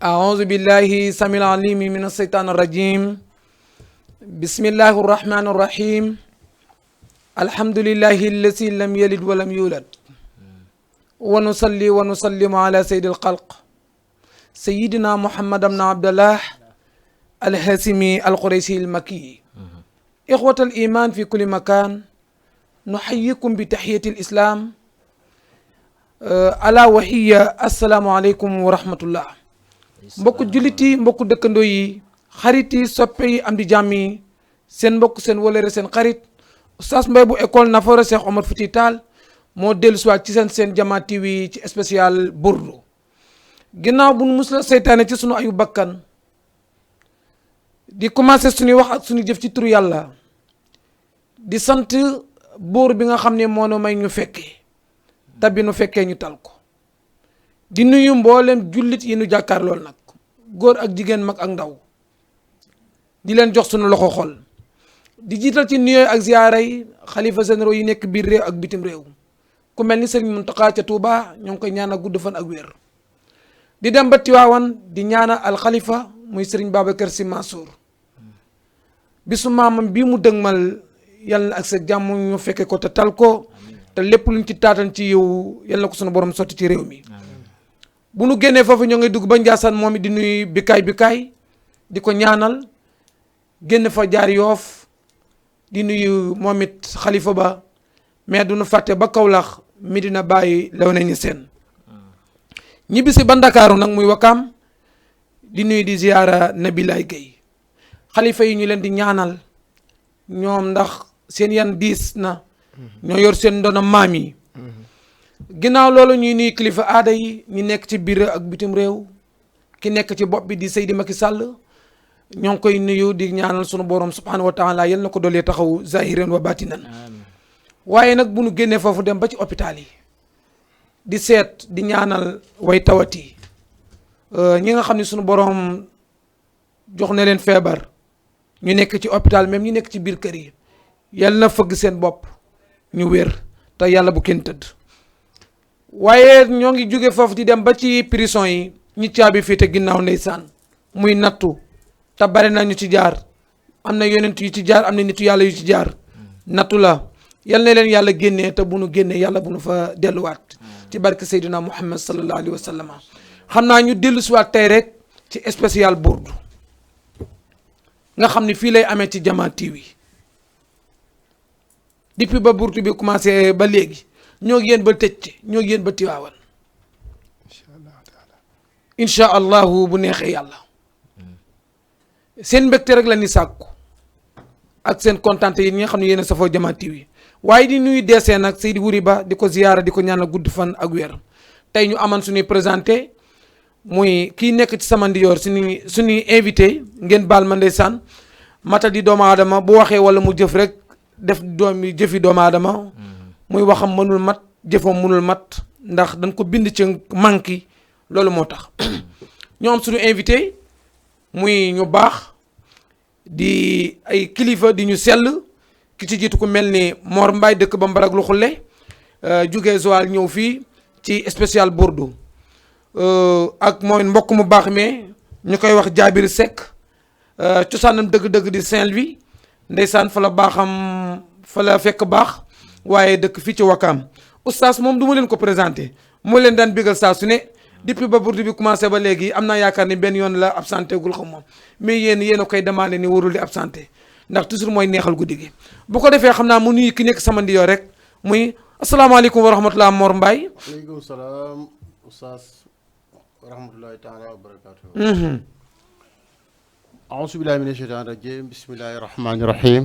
أعوذ بالله السميع العليم من الشيطان الرجيم بسم الله الرحمن الرحيم الحمد لله الذي لم يلد ولم يولد ونصلي ونسلم على سيد الخلق سيدنا محمد بن عبد الله الهاشمي القريشي المكي إخوة الإيمان في كل مكان نحييكم بتحية الإسلام ألا وهي السلام عليكم ورحمة الله mbokku jullit yi mbokku dëkkandoo yi xarit yi soppe yi am di jàmm yi seen mbokk seen wolere seen xarit Oustaz Mbaye bu école Nafoore Cheikh Omar Fouti Tall moo dellu siwaat ci seen Jama TV ci spécial burdu ginnaaw bu nu musla seytaane ci sunu ayu bakkan di commencé suñuy wax ak suñu jëf ci turu yàlla di sant buur bi nga xam ne moo nu may ñu fekkee tabi nu fekkee ñu tal ko di nuyu mboolem jullit yi nu jàkkaar lool nag góor ak jigéen mag ak ndaw di leen jox sunu loxo xol di jiital ci nuyoo ak ziyaara yi xalifa généraux yi nekk biir réew ak bitim réew ku mel ni Serigne Mountakha ca Touba ñoo ngi koy ñaanal gudd fan ak wér di dem ba Tiwaawan di ñaanal al xalifa muy Serigne Babacar Sy Mansour bisu maamam bii mu dëgmal yàlla na ak sa jàmm ñu fekke ko te tal ko te lépp luñ ci taatan ci yow yàlla na ko sunu borom sotti ci réew mi bu nu génnee foofu ñoo ngi dugg ba Njaasaan moom it di nuyu bikaay di ko ñaanal génn fa jaar Yoof di nuyu moom it xalifa ba mais du nu fàtte ba Kawlax Medina Baye law nañu seen ñibbisi ba Ndakaaru nag muy Wakaam di nuyu di ziyaara Nabilaay Gay xalifa yi ñu leen di ñaanal ñoom ndax seen yan diis na ñoo yor seen ndono maam yi ginnaaw loolu ñuy nuyu kilifa aada yi ñu nekk ci biir ak bitim réew ki nekk ci bopp bi di Seydi Macky Sall ñoo ngi koy nuyu di ñaanal sunu borom subhanahu wa taala yal na ko doolee taxaw zahiran wa batinan waaye nag bu nu génnee foofu dem ba ci hôpital yi di seet di ñaanal way tawati ñi nga xam ne sunu borom jox na leen feebar ñu nekk ci hôpital même ñu nekk ci biir kër yi yal na fëgg seen bopp ñu wér te yàlla bu kenn tëdd. waaye ñoo ngi jóge foofu di dem ba ci prison yi ñi caabi fii te ginnaaw ndeysaan muy nattu te bari na ñu ci jaar am na yonent yu ci jaar am na nitu yàlla yu ci jaar nattu la yal na leen yàlla génnee te bu nu génnee yàlla bu nu fa delluwaat ci barke Seydina Muhammad sallallahu alayhi wa sallam xam naa ñu dellu siwaat tey rek ci spécial burdu nga xam ne fii lay amee ci Jama TV depuis ba burdu bi commencé ba léegi ñoo ngi yéen ba tëj ñoo ngi yéen ba Tiwaawan incha allahu bu neexee yàlla seen mbégte rek la ni sàkku ak seen kontante yi ñi nga xam ne yéen a safoo Jama TV waaye di nuyu deesee nag Seydi Wuri Ba di ko ziyaara di ko ñaanal gudd fan ak wér tey ñu aman suñuy présenté muy kii nekk ci sama ndiyoor suñuy invité ngeen baal ma ndeysaan mata di doomu aadama bu waxee wala mu jëf rek def jëfi doomu aadama muy waxam mënul mat jëfam mënul mat ndax dañ ko bind ci manki loolu moo tax ñoo am suñu invité muy ñu baax di ay kilifa di ñu sell ki ci jiitu ku mel ni Mor Mbaye dëkk ba Mbarag lu xulle jugee Joal ñëw fii ci spécial burdu ak mooy mbokk mu baax mais ñu koy wax Jaabir Seck cosaanam dëgg-dëgg di Saint-Louis ndeysaan fa la baaxam fa la fekk baax waaye dëkk fii ci Wakaam oustaz moom du ma leen ko présenté moo leen daan bégal saa su ne depuis ba burdu bi commencé ba léegi am naa yaakaar ni benn yoon la absenté gul xam moom mais yéen a koy demandé ni warul di absenté ndax toujours mooy neexal guddi gi bu ko defee xam naa mu nuyu ki nekk sama ndiyoo rek muy asalaamaaleykum wa rahmatulah Mor Mbaye. waaleykum salaam oustaz wa rahmatulahi taala wa barakaatu. auzu billahi mina shaytaani rajim bismillahi rahmaani rahim.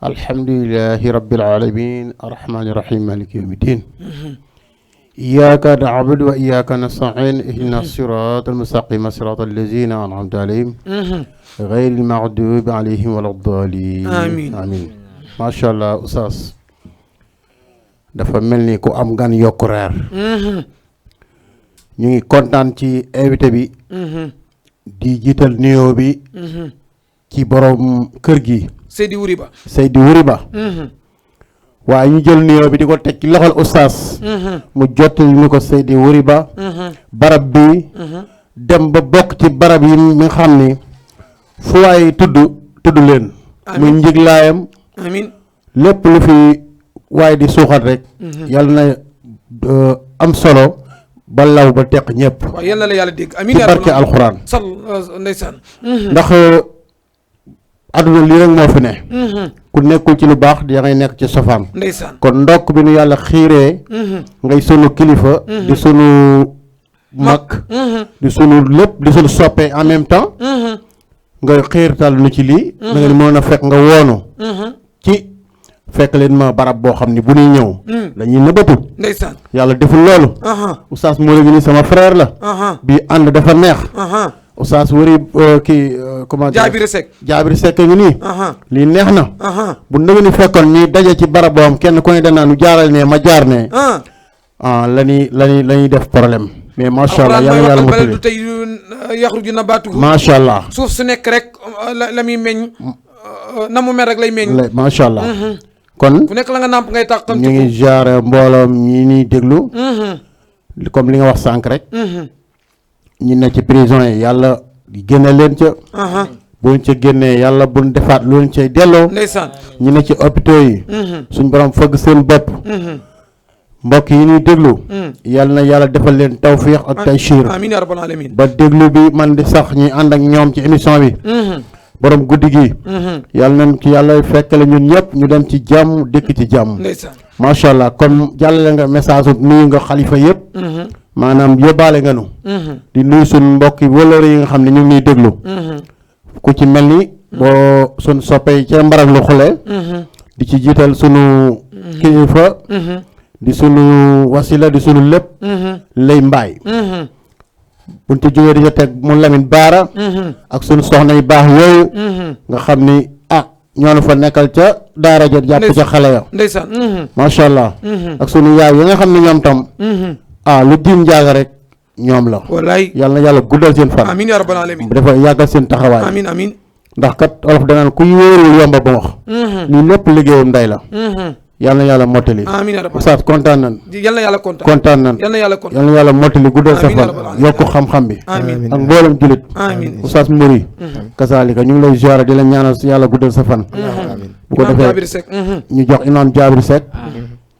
alhamdulilahi rabbil alamin arrahmani rahim maliki yawmi din iyyaka na'budu wa iyyaka nasta'in ihdina sirata almustaqima sirata allazina an'amta alayhim ghayril maghdubi alayhim wala ddaalin amin macha allah oustaz dafa mel ni ku am gan yokku reer ñu ngi kontaan ci invité bi di jiital nuyoo bi ci borom kër gi Seydi Wuri Ba waaye ñu jël nuyoo bi di ko teg ci loxol oustaz mu jottali ñu ko Seydi Wuri Ba barab bi dem ba bokk ci barab yi nga xam ni fu waay tudd leen muy njiglaayam amiin lépp lu fi waaye di suuxat rek yàlla na am solo ba law ba teq ñëpp waaw yal na la yàlla dégg amiin ci barke alxuraan ndeysaan ndax àdduna lii rek moo fi ne ku nekkul ci lu baax da ngay nekk ci sofaan ndeysaan kon ndokk bi nu yàlla xiiree ngay sunu kilifa di sunu mag di sunu lépp di sunu soppe en même temps nga xiirtal nu ci lii da nga ni mën a fekk nga woonu ci fekk leen ma barab boo xam ni bu ñuy ñëw dañuy nëbbatu ndeysaan yàlla deful loolu oustaz moo léegi ni sama frère la bi ànd dafa neex oustaz wëri comment dire Jaabiri Seck ngi nii lii neex na bu ndëgë ni fekkoon ñuy daje ci barab boo xam kenn ku ne danaa nu jaaral ne ma jaar ne la ñuy def problème mais macha allah yàlla motali tey yaxruju nabaatuhu macha allah suuf su nekk rek la muy meññ na mu mel rek lay meññ macha allah kon ku nekk la nga nàmp ngay tax xam ñu ngi jaar mbooloom ñi ñuy déglu comme li nga wax sànq rek ñi ne ci prison yi yàlla génne leen ca buñ ca génnee yàlla buñ defaat lu leen cay delloo ndeysaan ñi ne ci hôpitaux yi suñ borom fëgg seen bopp mbokk yi ñuy déglu yàlla na yàlla defal leen tawfiix ak taysiir amiin yaa rabbal aalamiin ba déglu bi man di sax ñuy ànd ak ñoom ci émission bi borom guddi gi yàlla nañ ci yàlla fekkale ñun ñëpp ñu dem ci jàmm dëkk ci jàmm ndeysaan macha allah comme jàllale nga message u nuyu nga xalifa yëpp maanaam yóbbaale nga nu di nuyu suñ mbokk yi wëlëre yi nga xam ne ñu ngi ñuy déglu ku ci mel ni boo suñ soppee ca mbarag lu xule di ci jiital sunu kilifa di sunu wasila di sunu lépp lay mbaay buñ ci jógee di ca teg mu Lamine Baara ak sunu soxna yu baax yooyu nga xam ni ñoo fa nekkal ca daara ja jàpp ca xale ya ndeysaan macha allah ak sunu yaay yi nga xam ne ñoom tam lu diim njaaga rek ñoom la wallaay yàlla na yàlla guddal seen fan amiin yaa rabbal aalamiin dafa yàggal seen taxawaay amiin amiin ndax kat olof danaan ku wóorul yomba ba wax lii lépp liggéeyam ndey la yàlla na yàlla mottali amiin yaa rabbal oustaz kontaan nan yàlla na yàlla kontaan nan yàlla na yàlla kontaan yàlla na yàlla mottali guddal sa fan yokk xam-xam bi amiin ak mboolem julit amiin oustaz Mouri kasaalika ñu ngi lay ziyaara di la ñaanal yàlla guddal sa fan bu ko defee ñu jox imaam Jaabir Seck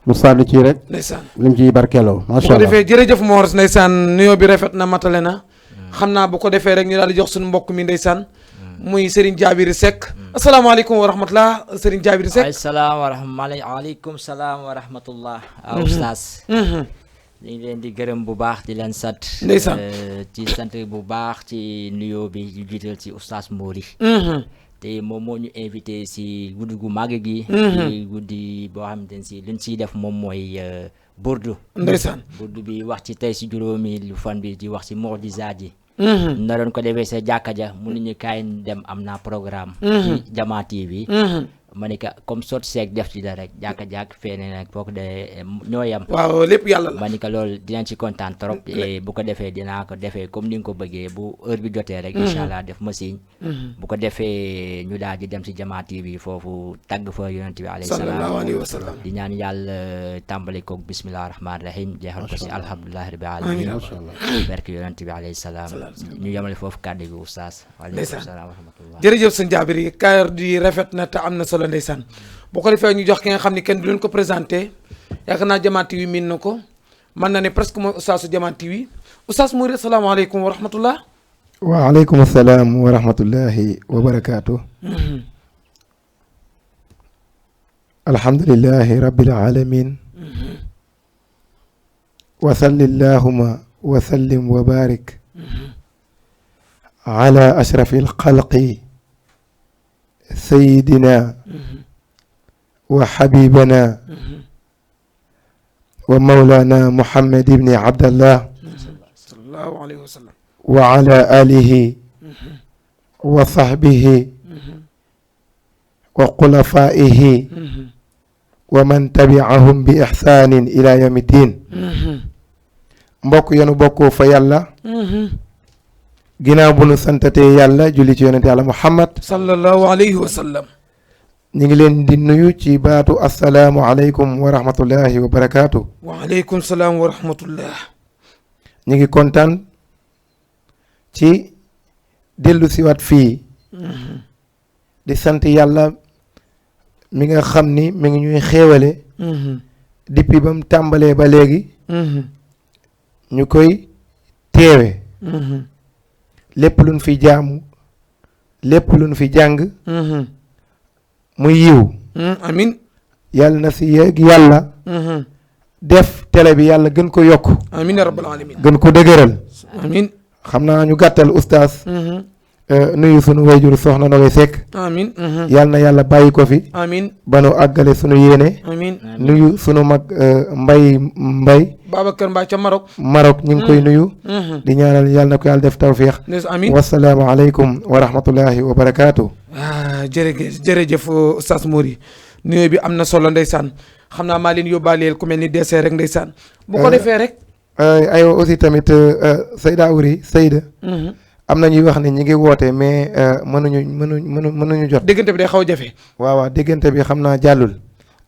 mu sànni ci rek ndeysaan lim ci barkeeloo macha allah bu ko defee jërëjëf Mor ndeysaan nuyoo bi rafet na matale na xam naa bu ko defee rek ñu daal di jox suñu mbokk mi ndeysaan muy Serigne Jaabir Seck asalaamaaleykum wa rahmatulah Serigne Jaabir Seck waaleykum salaam wa rahmatullah oustaz ñu ngi leen di gërëm bu baax di leen sant ndeysaan ci sant bu baax ci nuyoo bi ñu jiital ci oustaz Mouri te moom moo ñu invité si guddi gu màgg gi ci guddi boo xamante ne si luñ siy def moom mooy burdu ndeysaan burdu bi wax ci tey si juróomi lu fan bi di wax si mu'jizaat yi na doon ko defee sa jàkka ja mu ñu kaay dem am naa programme ci Jama TV ma ni ka comme sot seeg def ci da rek jàkka feene nag boo ko dee ñoo yam waaw lépp yàlla la ma ni ka loolu dinañ ci kontaan trop et bu ko defee dinaa ko defee comme ni nga ko bëggee bu heure bi jotee rek incha allah def ma signe bu ko defee ñu daal di dem ci Jama TV foofu tagg fa yonent bi alayhi salaam di ñaan yàlla tàmbali koog bismillahi rahmaani rahim jeexal ko si alhamdulillahi rabbil alamin barke yonent bi alayhi salaam ñu yemale foofu kàddu gi oustaz waaleykum salaam wa rahmatullah jërëjëf sëñ Jaabir yi kàddu yi rafet na te am na solo ndeysaan boo ko defee ñu jox ki nga xam ne kenn du leen ko présenté yaakaar naa Jama TV miin na ko mën na ne presque mooy oustaasu Jama TV oustaz Mouri asalaamaaleykum wa rahmatullah waaleykum salaam wa rahmatullahi wa barakaatu alhamdulillahi rabbil alamin wa salli allahuma wa sallim wa barik ala ashrafi alxalqi sayidina wa xabibana wa mawlana muhammad ibni abdallah sallallahu alayhi wa sallam wa ala alihi wa sahbihi wa xulafaihi wa man tabiahum bi ixsanin ila yawmi ddin mbokk yenu bokk fa yàlla ginnaaw bu nu santatee yàlla julli ci yonent yàlla muhammad sallallahu alayhi wa sallam ñu ngi leen di nuyu ci baatu asalaamu aleykum wa rahmatullahi wa barakaatu. wa aleykum salaam wa rahmatullah. ñu ngi kontaan ci dellu siwaat fii di sant yàlla mi nga xam ni mi ngi ñuy xéewale depuis ba mu tàmbalee ba léegi ñu koy teewe lépp luñ fi jaamu lépp luñ fi jàng muy yiw amin yàlla na si yéeg yàlla def télé bi yàlla gën ko yokk amin ya rabbal alamin gën ko dëgëral amin xam naa ñu gàttal oustaz nuyu sunu wayjur soxna Nogoy Seck amin yàlla na yàlla bàyyi ko fi amin ba nu àggale sunu yéene amin nuyu sunu mag mbay Babacar Mbaye ca Maroc ñu ngi koy nuyu di ñaanal yàlla na ko yàlla def tawfiix amin wasalaamu aleykum wa rahmatullahi wa barakaatu jërëjëf Oustaz Mory nuyoo bi am na solo ndeysaan xam naa maa leen yóbbaaleel ku mel ni dessert rek ndeysaan bu ko defee rek aywa aussi tamit Seyda Wuri Seyda am na ñuy wax ne ñi ngi woote mais mënuñu jot déggante bi day xaw a jafe waaw déggante bi xam naa jàllul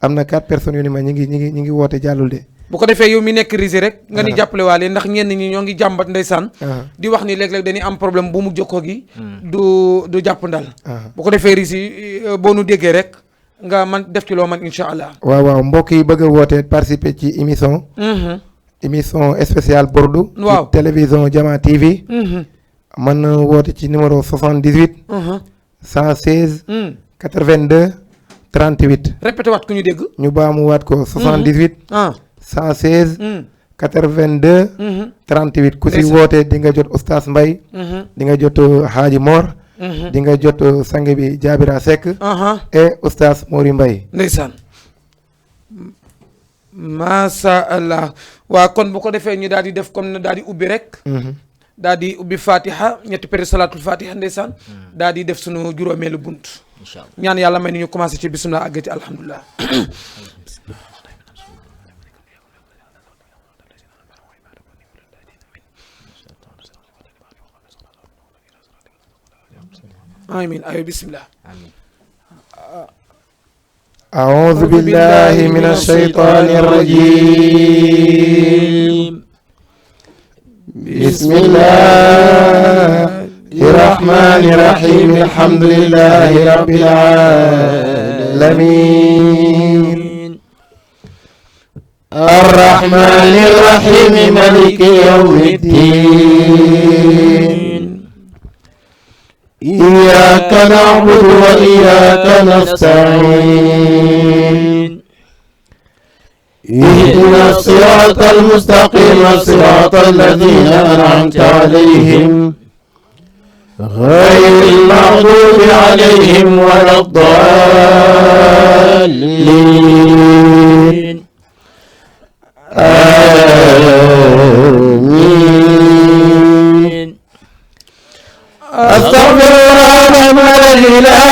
am na 4 personnes yu ni ma ñi ngi woote jàllul de bu ko defee yow mi nekk risi rek nga ni jàppale waale ndax ñenn ñi ñoo ngi jàmbat ndeysaan di wax ni léeg-léeg dañuy am problème bu mu jokkoo gi du jàpp ndal bu ko defee risi boo nu déggee rek nga man def ci loo man incha allah waaw mbokk yi bëgg a woote participer ci émission spéciale Bordeaux waaw télévision Jama TV mën na woote ci numéro 78 116 82 38 répété waat ku ñu dégg ñu baamu waat ko 78 116 82 38 ku si woote di nga jot Oustaz Mbaye di nga jot Hadji Mor di nga jot sang bi Jabira Seck et Oustaz Mory Mbaye ndeysaan masha Allah waa kon bu ko defee ñu daal di def comme ne daal di ubbi rek daal di ubbi fatiha ñetti péri salatul fatiha ndeysaan daal di def sunu juróomeelu bunt ñaan yàlla may ni ñu commencé ci bismillah àgg ci alhamdulilah amin ayo bismillah أعوذ بالله من الشيطان الرجيم بسم الله الرحمن الرحيم الحمد لله رب العالمين الرحمن الرحيم مالك يوم الدين إياك نعبد وإياك نستعين اهدنا الصراط المستقيم صراط الذين أنعمت عليهم غير المغضوب عليهم ولا الضالين آمين أستغفر الله الذي لا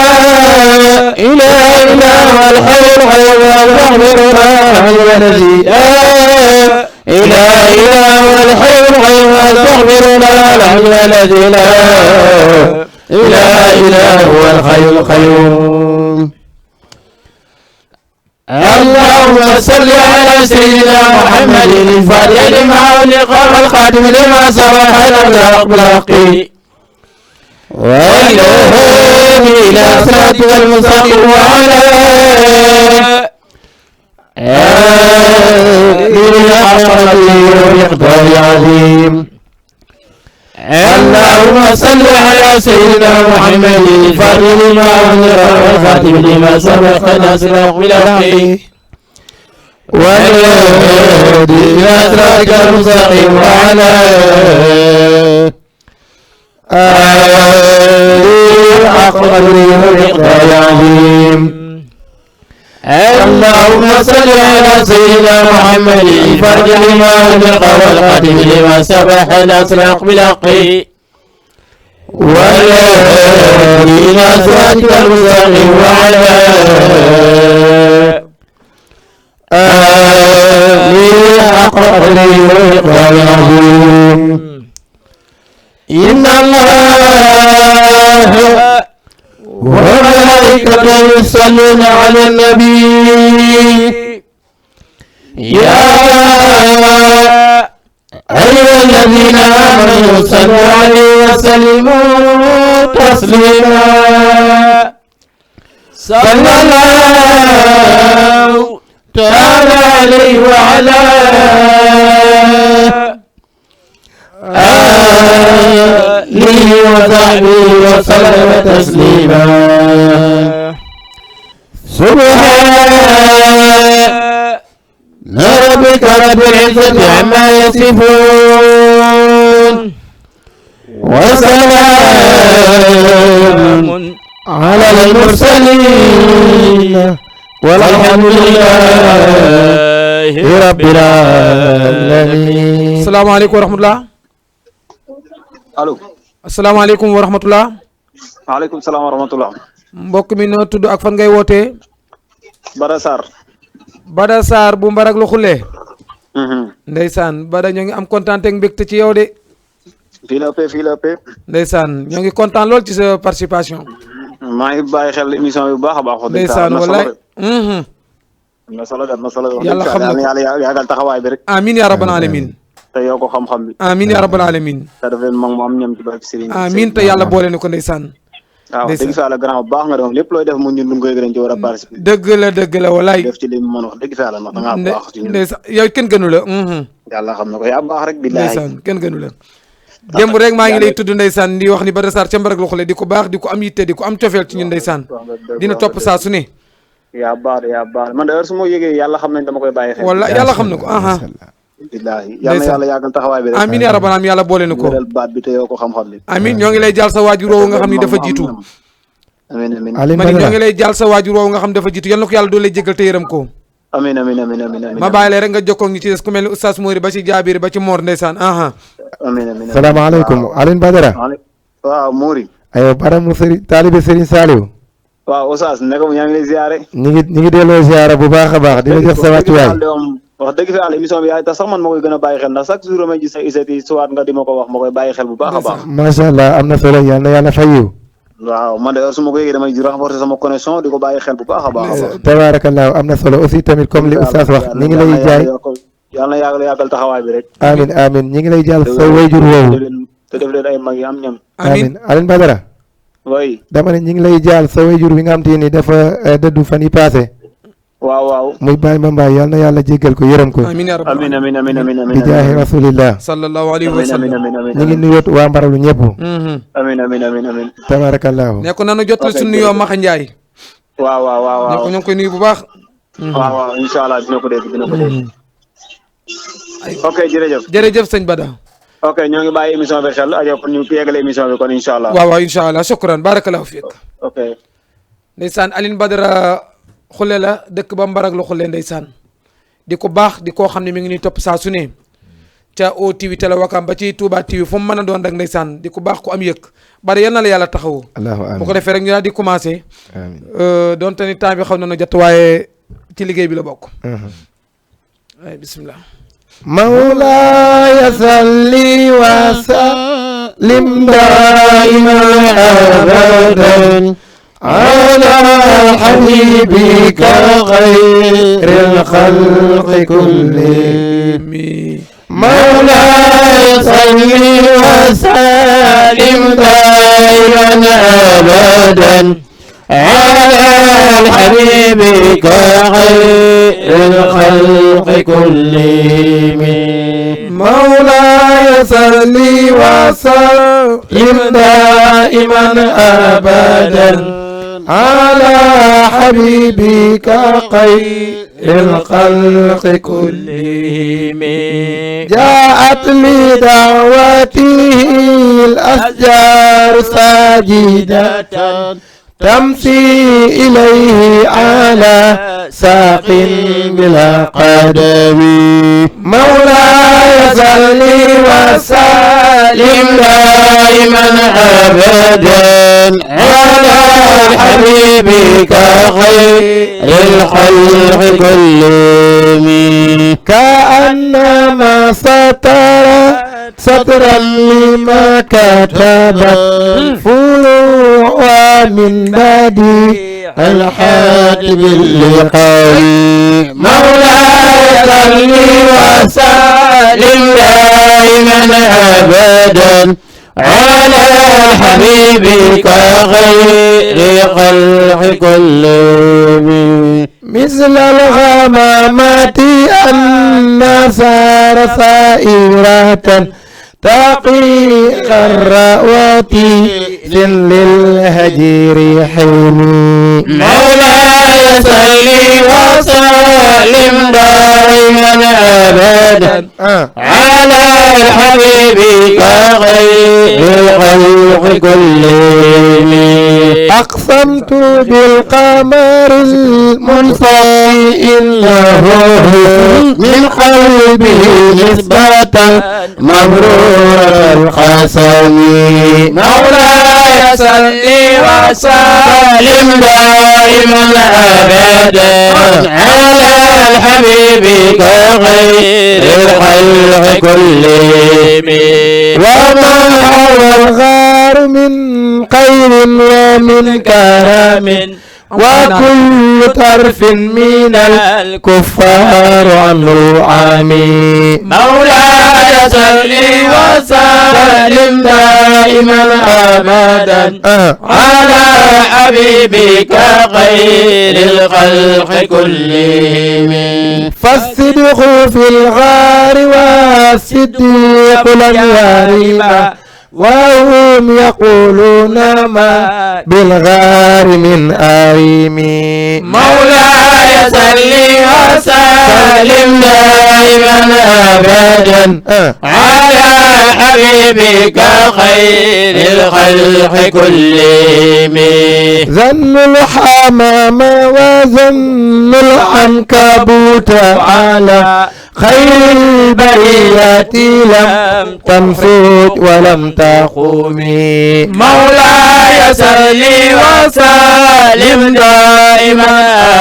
إله إلا هو الحي القيوم أستغفر الله الذي لا إله إلا هو الحي القيوم أستغفر الله الذي لا إله إلا هو الحي القيوم اللهم صل على سيدنا محمد الفاتح لما أغلق والخاتم لما سبق الأخلاق بالحق والهادي إلى صراطك المستقيم وعلى آله حق قدره ومقداره العظيم اللهم صل على سيدنا محمد الفاتح لما أغلق والخاتم لما سبق الأخلاق بالحق والهادي إلى صراطك المستقيم وعلى حق قدره ومقداره العظيم اللهم صل على سيدنا محمد الفاتح لما أغلق والخاتم لما سبق الأخلاق بالحق والهادي إلى صراطك المستقيم وعلى آله حق قدره ومقداره العظيم إن الله وملائكته يصلون على النبي يا أيها الذين آمنوا صلوا عليه وسلموا تسليما صلى الله تعالى عليه وعلى آله وصحبه وسلم تسليما سبحان ربك رب العزة عما يصفون وسلام على المرسلين والحمد لله رب العالمين. asalaamaaleykum wa rahmatulah. allo. asalaamaaleykum wa rahmatulah. waaleykum salaam wa rahmatulah. mbokk mi noo tudd ak fan ngay wootee. Bada Sarr. Bada Sarr bu Mbarak lu xulle. ndeysaan Bada ñoo ngi am kontaan ak mbégte ci yow de. fii la ëppee fii la ëppee. ndeysaan ñoo ngi kontaan lool ci sa participation. maa ngi bàyyi xel émission bi bu baax a baax. ndeysaan wallaay. am na solo de am na solo. yàlla xam na ko yàlla yàggal taxawaay bi rek. amiin yaa rabbal alamin. te yow ko xam-xam bi. amiin yaa rabbal alamin. te daf leen mag mu am ñam ci barke Serigne. amiin te yàlla boole na ko ndeysaan. waaw dëgg fa yàlla grand bu baax nga doon lépp looy def mu ñun lu koy gën ci war a participer. dëgg la wallaay. def ci li mu mën wax dëgg fa yàlla ndax da ngaa baax ci ñun. ndeysaan yow kenn gënu la. yàlla xam na ko yaa baax rek. billaay ndeysaan kenn gënu la. démb rek maa ngi lay tudd ndeysaan di wax ni Bada Sarr ca Mbarak lu xule di ko baax di ko am yitte di ko am cofeel ci ñun ndeysaan dina topp saa su ne. yaa baax de yaa baax man de heure su ma yëgee yàlla xam nañ dama koy bàyyi xel. wala yàlla xam na ko. billaahi yàlla yàggal taxawaay bi rek. amiin yaa rabbal aalamiin yàlla boole na ko. baat bi te yow ko xam-xam bi. amiin ñoo ngi lay jaal sa waajur woowu nga xam ni dafa jiitu. amiin amiin. ma ni ñoo ngi lay jaal sa waajur woowu nga xam dafa jiitu yal na ko yàlla doo lay jégal te yërëm ko. amiin amiin amiin amiin. ma bàyyi la rek nga jokkoo ñi ci des ku mel ni oustaz Mouri ba ci Jaabir ba ci Mor ndeysaan. amiin amiin. salaamaaleykum Alioune Badara. waaw Mouri. aywa baramu Serigne taalibe Serigne Saliou. waaw oustaz naka yaa ngi lay ziare. ñu ngi delloo ziara bu baax a baax di la jox sa wàccuwaay. wax dëgg fa yàlla émission bi yaay tax sax man ma koy gën a bàyyi xel ndax chaque jour may gis sa isati suwaat nga di ma ko wax ma koy bàyyi xel bu baax a baax. macha allah am na solo yal na yàlla fay yiw. waaw man de heure su ma ko yëgee damay renforcer sama connexion di ko bàyyi xel bu baax a baax. tabaarakallaa am na solo aussi tamit comme li oustaz wax ñu ngi lay jaay. yàlla na yàggal taxawaay bi rek. amiin ñu ngi lay jàll sa wayjur woowu. te def leen ay mag yi am ñam. amiin Alioune Badara. oui. dama ne ñu ngi lay jaal sa wayjur bi nga xam te ni dafa dëddu fan yi paase. waaw. muy Baye Mbaye yal na yàlla jéggal ko yërëm ko. amiin yaa rabbal amiin amiin. bi jaahi rasulillah. sallallahu alayhi wa sallam. ñu ngi nuyoot waa Mbaralu ñëpp. amiin. tabaarakallaahu. ne ko nanu jotali suñu nuyoo Maxa Ndiaye. waaw. ne ko ñoo ngi koy nuyu bu baax. waaw incha allah dina ko dégg. ok jërëjëf sëñ Bada. ok ñoo ngi bàyyi émission bi xel ajo pour ñu yeggale émission bi kon incha allah. waaw incha allah shukran barakallahu fiik. ok. ndeysaan Alioune Badara xulle la dëkk ba Mbarak lu xulle ndeysaan di ko baax di koo xam ne mi ngi ñuy topp saa su ne ca O TV télé Wakam ba ci Touba TV fu mu mën a doon rek ndeysaan di ko baax ku am yëg bari yal na la yàlla taxawu. bu ko defee rek ñu daal di commencé. amiin donte ni temps bi xaw na jot waaye ci liggéey bi la bokk. ay bismillah. مولاي صل وسلم دائما ابدا على حبيبك خير الخلق كلهم مولاي صل وسلم دائما ابدا على حبيبك خير الخلق كلهم مولاي صل وسلم دائما ابدا على حبيبك خير الخلق كلهم جاءت لدعوته الاشجار ساجده تمشي إليه على ساق بلا قدم مولاي صل وسلم دائما أبدا على حبيبك خير الخلق كلهم كأنما سترا لما كتبت فروع من بديع الحاتم اللقاء مولاي صل وسلم دائما ابدا على حبيبك خير خلق كلهم مثل الغمامات أن صار سائرة تقيق الرأوات للهجير حيني مولاي صل وسلم دائما ابدا على حبيبك خير الخلق كلهم أقسمت بالقمر المنصفي إنه من قلبه نسبة مبرور القسم مولاي صل وسلم دائما ابدا على حبيبك خير الخلق كلهم وما هو الغار من خير ومن كرم وكل طرف من الكفار عنه عمي مولاي صل وسلم دائما ابدا على حبيبك خير الخلق كلهم فالصدق في الغار والصديق لم يرما وهم يقولون ما بالغار من آيمي مولاي صل وسلم دائما ابدا على حبيبك خير الخلق كلهم ظن الحمام وظن العنكبوت على خير البرية لم تنفت ولم تقومي مولاي صل وسلم دائما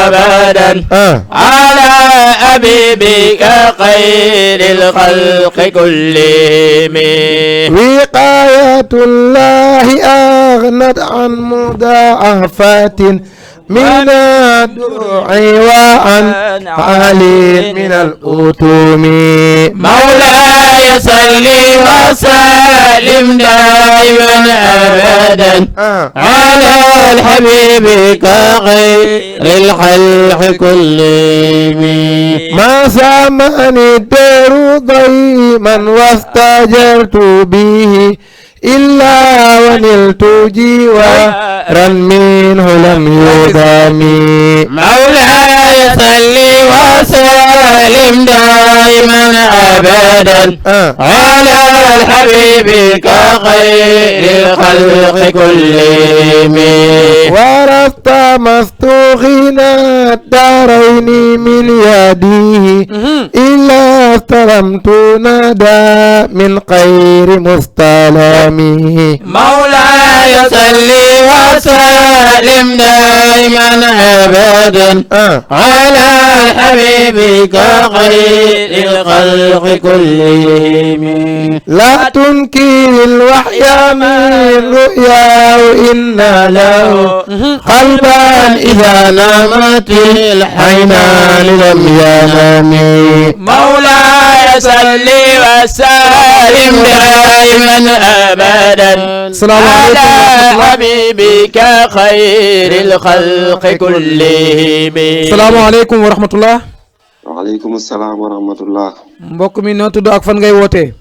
ابدا على حبيبك خير الخلق كلهم وقاية الله أغنت عن مضاعفات من الدروع وعن علي من الأتوم مولاي صل وسلم دائما ابدا على حبيبك خير الخلق كلهم ما سامعني الدار ضيما واستجرت به إلا ونلت جوارا منه لم يدامي مولاي صل وسلم دائما ابدا على حبيبك خير الخلق كلهم ورثت مستوغنا الدارين من يديه إلا استلمت ندى من خير مستلمي مولاي صل وسلم دائما ابدا على حبيبك خير الخلق كلهم لا تنكر الوحي من رؤيا وإن له قلبا إذا نامت الحينان لم ينام مولاي صل وسلم دائما ابدا السلام عليكم على ورحمة الله. حبيبك خير الخلق كلهم السلام عليكم ورحمة الله. waaleykum salaam wa rahmatullah. mbokk mi noo tudd ak fan ngay wootee.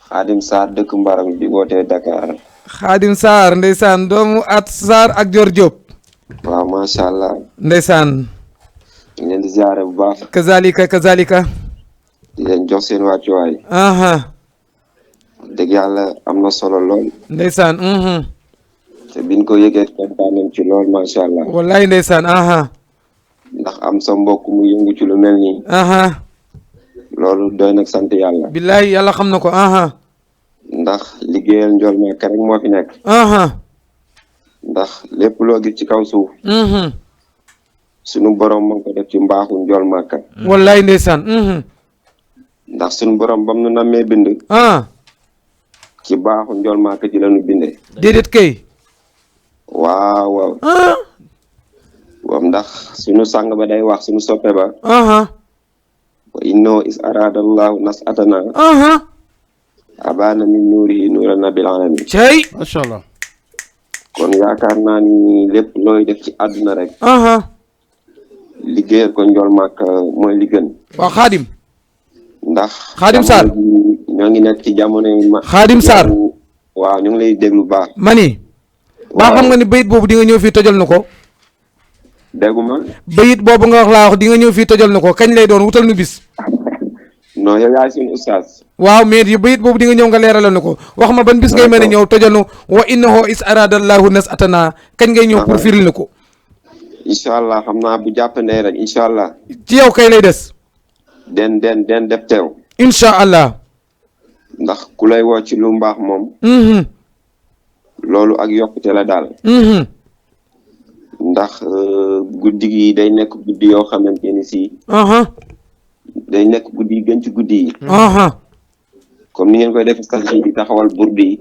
Xaadim Sarr dëkk Mbarang di wootee Dakar. Xaadim Sarr ndeysaan doomu at Sarr ak Dior Diop. waaw macha allah. ndeysaan. ñu leen di ziare bu baax. kazalika kazalika. di leen jox seen wàccuwaay. dëgg yàlla am na solo lool. ndeysaan. te biñ ko yëgee kontaan nañ ci lool macha allah. wallahi ndeysaan. ndax am sa mbokk mu yëngu ci lu mel nii. loolu doy nag sant yàlla. billahi yàlla xam na ko. ndax liggéeyal njool Màkka rek moo fi nekk. ndax lépp loo gis ci kaw suuf. sunu borom moo ko def ci mbaaxu njool Màkka. wallahi ndeysaan. ndax sunu borom bam nu nammee bind. ci baaxu njool Màkka ci lañu bindee. déedéet kay. waaw waaw. waaw ndax sunu sang ba day wax sunu soppe ba. wa inno is aradallahu nas atana. abana min nuurihi nuura nabil alamin cey macha allah. kon yaakaar naa ni lépp looy def ci àdduna rek liggéeyal ko njool màkk mooy li gën. waaw Xaadim ndax Xaadim Sarr ñoo ngi nekk ci jamono yi Xaadim Sarr waaw ñu ngi lay déglu baax. mani baa xam nga ni bayit boobu di nga ñëw fii tojal na ko. dégguma. bayit boobu nga wax laa wax di nga ñëw fii tojal na ko kañ lay doon wutal nu bis. non yow yaay suñu ustaas. waaw mais bayit boobu di nga ñëw nga leeralal na ko wax ma ban bis ngay mën a ñëw tojal na wa innahu is aradallahu nas atana kañ ngay ñëw pour firil na ko. incha allah xam naa bu jàppandee rek incha allah. ci yow kay lay des. den def teew. incha allah. ndax ku lay woo ci lu mbaax moom. loolu ak yokkute la daal. ndax guddi gi day nekk guddi yoo xamante ni si. day nekk guddi yi gën ci guddi yi. comme ni ngeen koy def sax di taxawal burdi yi.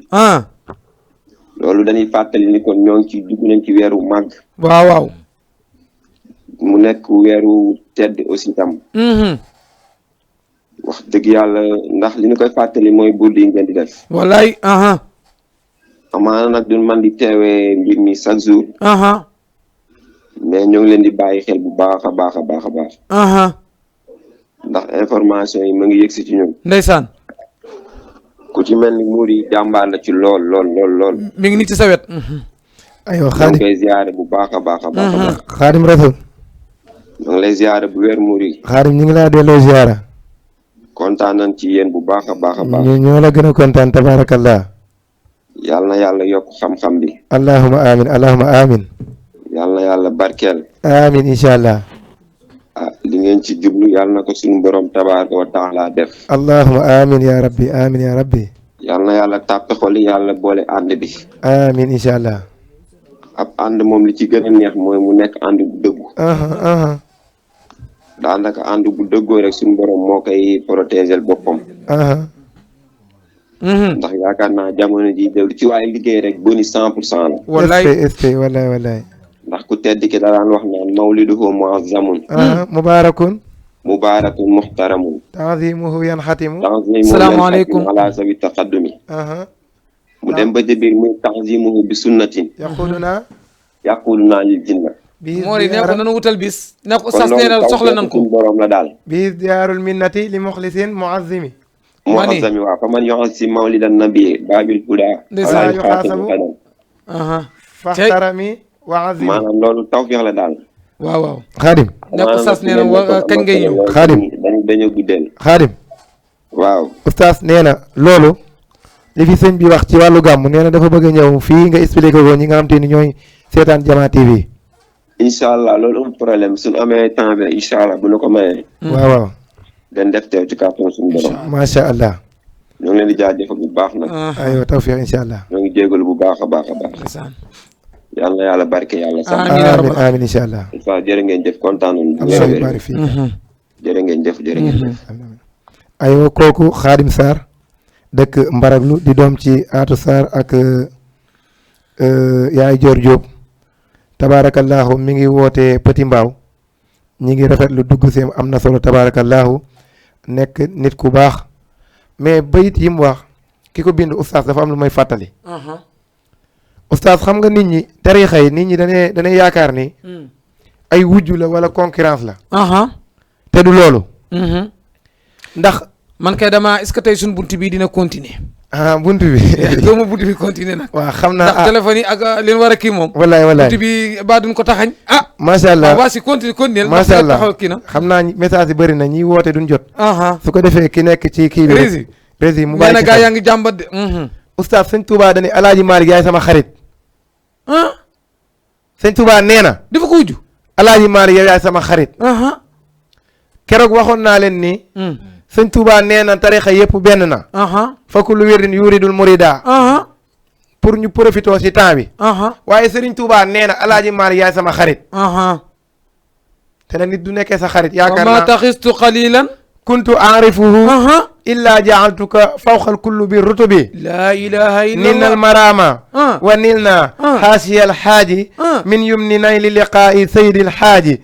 loolu dañuy fàttali ni kon ñoo ngi ci dugg nañ ci weeru màgg. waaw waaw. mu nekk weeru tedd aussi tam. wax dëgg yàlla ndax li ñu koy fàttali mooy burdi yi ngeen di def. wallaay. amaana nag duñ man di teewee mbir mi chaque jour. mais ñoo ngi leen di bàyyi xel bu baax a baax a baax a baax. ndax information yi ma ngi yëgsi ci ñun. ndeysaan. ku ci mel ni Mouri jàmbaar la ci lool. mi ngi nii ci sa wet. aywa Xaadim koy ziare bu baax a baax a baax. Xaadim Rasul. ma ngi lay ziare bu wér Mouri. Xaadim ñu ngi laa delloo ziara. kontaan nañ ci yéen bu baax a baax a baax. ñoo la gën a kontaan tabarakallah. yàlla na yàlla yokk xam-xam bi. allahuma amin allahuma amin. yàlla na yàlla barkeel. amin incha allah. li ngeen ci jublu yàlla na ko suñu borom tabaaraka wa taala def. allahuma amin ya rabbi amin ya rabbi. yàlla na yàlla tàppe xoli yàlla boole ànd bi. amin incha allah. ab ànd moom li ci gën a neex mooy mu nekk ànd bu dëggu. daanaka ànd bu dëggoo rek suñu borom moo koy protéger boppam. ndax yaakaar naa jamono ji de ci waaye liggéey rek boni 100% la. wallaay wallaay. ndax ku tedd ki da daan wax naan mawliduhu muazzamun. mubaarakun. mubaarakun muhtaramun. tanzimuhu yanxatimu. salaamaaleykum ala sabi taqaddumi. mu dem ba jëbiir muy tanzimuhu bi sunnatin. yaquluna lil jinna. Moori ne ko nanu wutal bis. ne ko sas neenal soxla nan ko. borom la daal. bi diyaarul minnati li muxlisin muazzimi. muazzami waaw fa man yoxasi mawlidan nabi babil huda. ndeysaan yuxaasabu. faxtarami wa azimi. maanaam loolu tawfiix la daal. waaw. Xaadim. ne ko sas nee na kañ ngay ñëw. Xaadim dañu guddeel. Xaadim. waaw. Oustaz nee na loolu. li fi sëñ bi wax ci wàllu gàmm nee na dafa bëgg a ñëw fii nga expliqué ko ñi nga xam te ni ñooy seetaan Jama TV. incha allah loolu amul problème suñu amee temps bi incha allah bu ñu ko mayee. waaw. den def teew ci kàttan suñu borom. macha allah. ñoo ngi leen di jaajëfal bu baax nag. aywa tawfiq incha allah. ñoo ngi jégalu bu baax a baax a baax. yàlla na yàlla barke yàlla. amiin amiin incha allah. jërë ngeen jëf kontaan nañu. allah bari fii. jërë ngeen jëf jërë ngeen jëf. aywa kooku Xaadim Sarr dëkk Mbaraglu di doom ci Aatu Sarr ak yaay Joor Jóob tabaarakallahu mi ngi woote Petit Mbaaw ñi ngi rafetlu dugg seem am na solo tabaarakallahu nekk nit ku baax mais bayit yi mu wax ki ko bind oustaz dafa am lu may fàttali. oustaz xam nga nit ñi tariixa yi nit ñi danay yaakaar ni ay wujju la wala concurrence la. te du loolu. ndax man kay dama est-ce que tey suñu buntu bii dina continuer. buntu bi. doomu buntu bi continuer nag. waaw xam naa ndax téléphone yi ak li war a kii moom. wallaay buntu bi ba duñ ko taxañ. macha allah waa si continuer. macha allah taxaw kii na. xam naa message yi bëri na ñi woote duñ jot. su ko defee ki nekk ci kii bi. rési mu bàyyi ci gaa yaa ngi jàmbat de. oustaz sëñ Touba dañuy Alaaji Maalik yaay sama xarit. sëñ Touba nee na. dafa ko wujju. Alaaji Maalik yaay sama xarit. keroog waxoon naa leen ni. sëñ Touba nee na tarixa yëpp benn na. fa kullu wirdin yuridul murida. pour ñu profité si temps bi. waaye Serigne Touba nee na Alaaji Maalik yaay sama xarit. te nag nit du nekkee sa xarit. yaakaar naa wa ma taxistu qalilan. kuntu aarifuhu. illa jaaltuka fawqal kullu bi rutubi. laa ilaha illallah. ninnal marama. wa nilna. haasiyal xaaji. min yumni nayli liqaa'i sayyidil xaaji.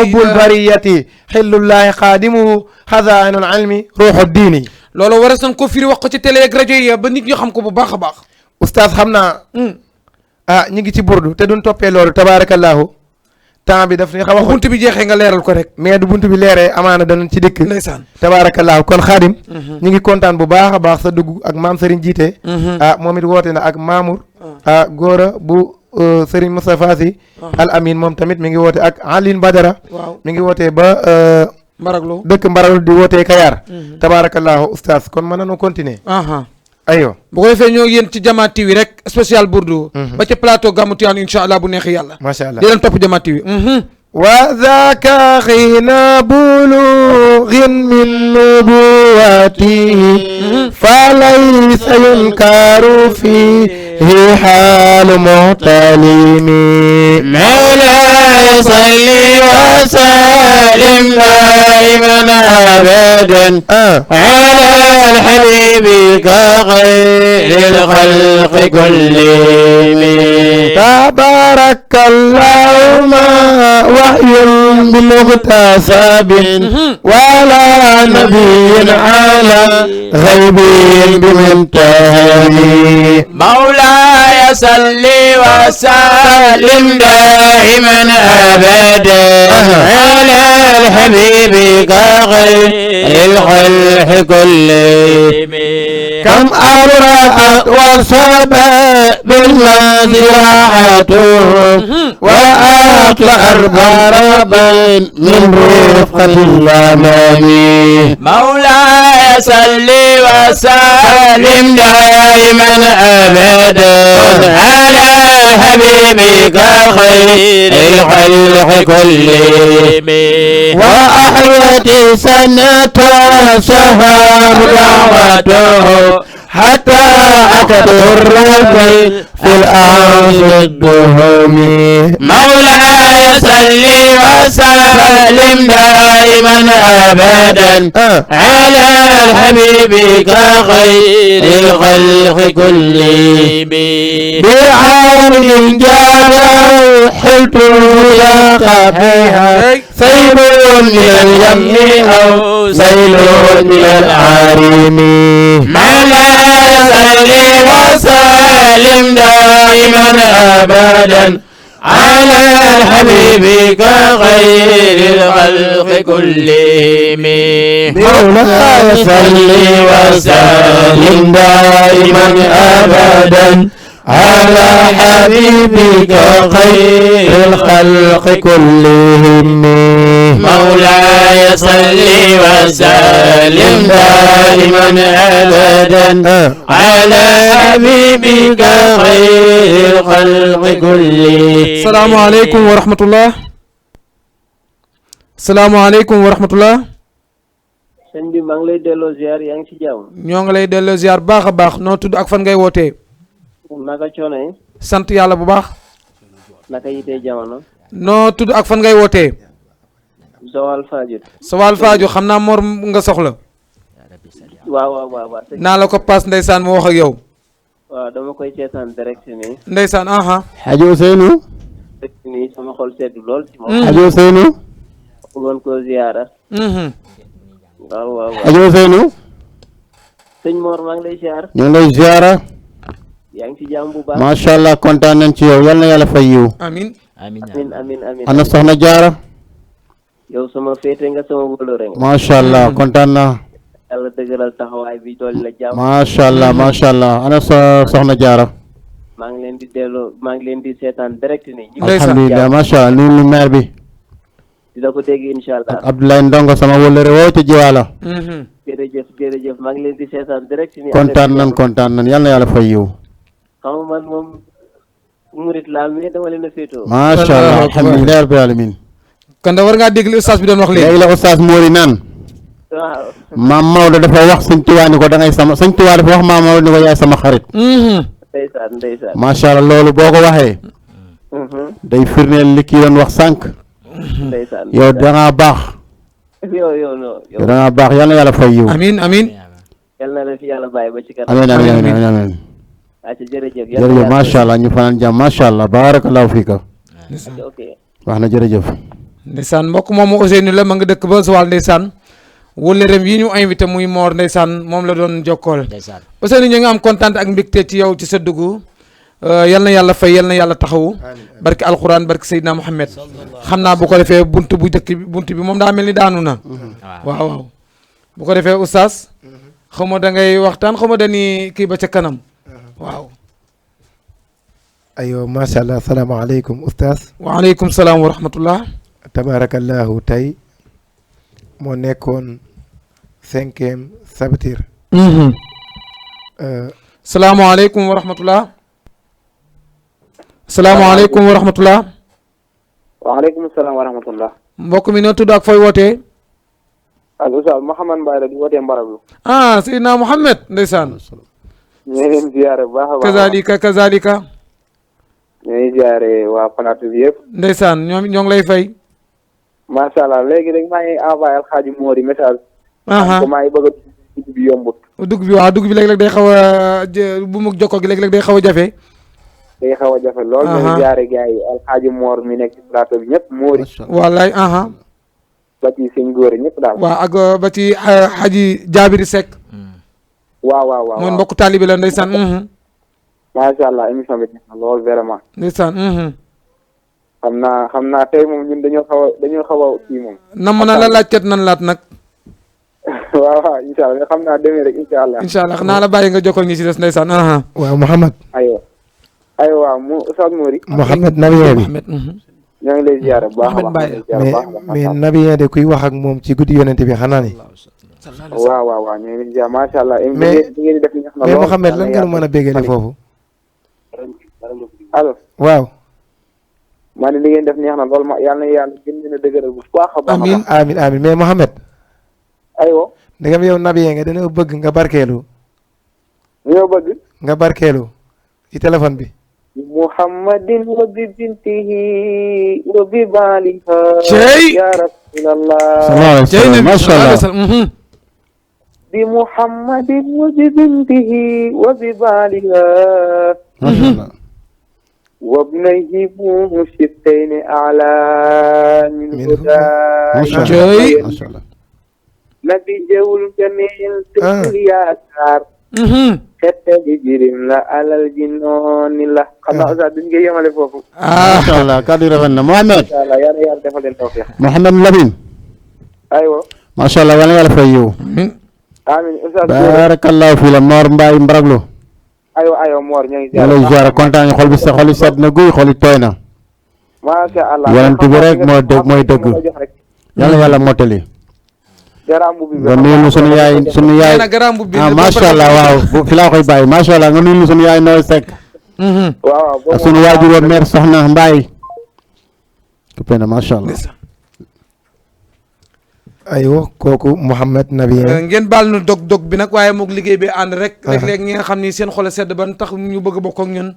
hubbul bariyati xillullahi xaadimuhu xazaa'inul ilmi ruuxu diini. loolu war a san ko firi wax ko ci télé ak rajo yi ba nit ñi xam ko bu baax a baax. oustaz xam naa. ñu ngi ci burdu te duñ toppee loolu tabaarakallaahu temps bi daf ni xaw a buntu bi jeexee nga leeral ko rek. mais du buntu bi leeree amaana danañ ci dikk. ndeysaan tabaarakallaahu kon xaadim. ñu ngi kontaan bu baax a baax sa dugg ak maam Serigne Jiite. moom it woote na ak Mamour. Góora bu Serigne Moustapha Sy. Al Amin moom tamit mi ngi woote ak Aline Badara. waaw mi ngi wootee ba. Mbaraglo dëkk Mbaraglo di wootee Kayar. tabaarakallaahu oustaz kon mën nañu continuer. aywa bu ko defee ñoo yéen ci Jama TV rek spécial Bourdu. ba ca plateau Gamou Tivaouane incha allah bu neexee yàlla. macha allah di leen topp Jama TV. wa zaaka xiina bulughin min nubuwatihi fa laysa yunkaru fihi xaalu muhtalimi مولاي صل وسلم دائما ابدا على الحبيب كخير الخلق كلهم تبارك اللهم وحي بمغتسب ولا نبي على غيب بمنتهي مولاي صل وسلم دائما ابدا على الحبيب كخير الخلق كلهم كم أبرأت وصبت بالمزرعة وأطلع ضربا من رفقة الأمام مولاي صل وسلم دائما ابدا على حبيبك خير الخلق كلهم وأحيت سنة شهر دعوته حتى أتت الربي في الأرض الدهم مولاي صل وسلم دائما ابدا على حبيبك خير الخلق كلهم بعامل جار حلت يلقى فيها سيل من اليم أو سيل من العارم مولاي صل وسلم دائما ابدا على حبيبك خير الخلق كلهم مولاي صل وسلم دائما أبدا على حبيبك خير الخلق كلهم مولاي صل وسلم دائما ابدا على حبيبك خير الخلق كلهم salaamaaleykum wa rahmatullah. salaamaaleykum wa rahmatullah. sëñ bi maa ngi lay delloo ziar yaa ngi ci jàmm. ñoo ngi lay delloo ziar baax a baax noo tudd ak fan ngay wootee. naka coono yi. sant yàlla bu baax. naka yitee jamono. noo tudd ak fan ngay wootee. Joal Fadiouth. Joal Fadiouth xam naa Mor nga soxla. waaw. naa la ko paas ndeysaan mu wax ak yow. waaw dama koy seetaan direct nii. ndeysaan Haji Ousseynou. direct nii sama xol seddu lool ci moom. Haji Ousseynou. bëggoon koo ziara. waaw. Haji Ousseynou. sëñ Mor maa ngi lay ziar. ñu ngi lay ziara. yaa ngi ci jàmm bu baax. macha allah kontaan nañ ci yow yal na yàlla fay yiw. amin amin. ana soxna Jaara. yow sama féete nga sama wóolóore nga. macha allah kontaan naa. yàlla dëgëral taxawaay bi dool la jàmm. macha allah ana soxna Jaara. maa ngi leen di seetaan direct nii. alhamdulilah macha allah nuyu maire bi. di la ko dégg incha allah. ak Abdoulaye Ndongo sama wóllëre woo ci Jiwaala. jërëjëf maa ngi leen di seetaan direct nii. kontaan nan yal na yàlla fay yiw. xam nga man moom murit laa mais dama leen a féetoo. macha allah alhamdulilah rabbil alamin. kon da war ngaa dégg li ustaas bi doon wax léegi la ustaas Mori naan. waaw. maam Maodo dafa wax sëñ Tuubaa ni ko da ngay sama sëñ Tuubaa dafa wax maam Maodo ni ko yaay sama xarit. ndeysaan. macha allah loolu boo ko waxee. day firndeel li kii doon wax sànq. ndeysaan yow da ngaa baax. yow da ngaa baax yal na yàlla fay yiw. amin yal na la fi yàlla bàyyi ba ci kanam. amiin. jërëjëf macha allah ñu fanaan jàmm macha allah barakallahu fiika. ok. wax na jërëjëf. ndeysaan mbokk moomu Ousseynou la ma nga dëkk ba Joal ndeysaan wóllëreem yi ñu invité muy Mor ndeysaan moom la doon jokkool ndeysaan Ousseynou ñu ngi am kontaan ak mbégte ci yow ci sa dugg yal na yàlla fay yal na yàlla taxawu barki alquran barki Seydina Mohamed xam naa bu ko defee bunt bi moom daa mel ni daanu na waaw bu ko defee oustaz xaw ma da ngay waxtaan xaw ma dañuy kii ba ca kanam waaw aywa macha allah salaamaaleykum oustaz. waaleykum salaam wa rahmatullah. tabaarakallahu tey moo nekkoon 5e sabatir. salaamaaleykum wa rahmatullah. salaamaaleykum wa rahmatullah. waaleykum salaam wa rahmatullah. mbokk mi noo tudd ak fooy wootee. ak Oustaz Mouhamed Mbaye la di wootee Mbaraglu. Seydina Mouhamed ndeysaan. ñu ngi leen ziare bu baax a baax. kazalika. ñu ngi ziare waa plateau bi yëpp. ndeysaan ñoo ngi lay fay. macha allah léegi rek maa ngi envoyé Alxaaji Mori message. ko maa ngi bëgg a dugg bi yombut. dugg bi léeg-léeg day xaw a bu mu jokkoo gi léeg-léeg day xaw a jafe. day xaw a jafe lool. ñu ngi ziare gars yi Alxaaji Mor mi nekk ci plateau bi ñëpp Mori. wallaay. ba ci sëñ góor ñëpp daal. waaw ak ba ci Haji Jaabiri Seck. waaw. mooy mbokk taalibi la ndeysaan. macha allah émission bi neex na lool vraiment. ndeysaan. xam naa tey moom ñun dañoo xaw a kii moom. nam na la laaj kat nan laat nag. waaw incha allah xam naa demee rek incha allah. incha allah naa la bàyyi nga jokkal ñi si des ndeysaan. waaw Mouhamed. aywa Oustaz Mori. Mouhamed nabiyee bi. ñoo ngi lay ziare bu baax a baax. mais nabiyee de kuy wax ak moom ci guddi yonente bi xanaa ni. waaw ñu ngi leen di ziare macha allah. mais ngeen di def neex na lool mais Mouhamed lan ngeen mën a béggale foofu. allo. waaw. maa ne li ngeen def neex na lool ma yàlla na yàlla gën leen a dëgëral bu baax a baax. amiin mais Mouhamed. aywa. ndegam yow nabiyee nga dañoo bëgg nga barkeelu. ñoo bëgg. nga barkeelu ci téléphone bi. muhammadin wa bi bintihi wa bi baaliha ya rasulallah masha Allah bi muhammadin wa bi bintihi wa bi baaliha masha Allah wa ibnihi mushibtayni a'la min huda masha Allah nabi jawul jamil tëkkul yaakaar xettali jirim la alal ji nooni la xam naa Oustaz duñ koy yemale foofu. macha allah kàddu rafet na Mohamed. macha allah yal na yàlla defal leen tawfiq. Mohamed Lamine. aywa. macha allah yal na yàlla fay yow. amiin Oustaz. barakallahu fi la Mor Mbaye Mbaraglo. aywa Mor ñoo ngi ziar. ñu ziar kontaan xol bi xol yi sedd na guy xol yi tooy na. macha allah yonent bi rek mooy dëgg. yal na yàlla mottali. nga nuyu sunu yaay macha allah waaw fi laa koy bàyyi macha allah nga nuyu sunu yaay Noël Seck. waaw ak sunu waajur woon mère Soxna Mbaye. kupena macha allah. aywa kooku Mouhamed Nabiyee. ngeen baal nu dog bi nag waaye moog liggéey bi ànd rek. léeg-léeg ñi nga xam ni seen xol sedd ban tax ñu bëgg a bokk ak ñun.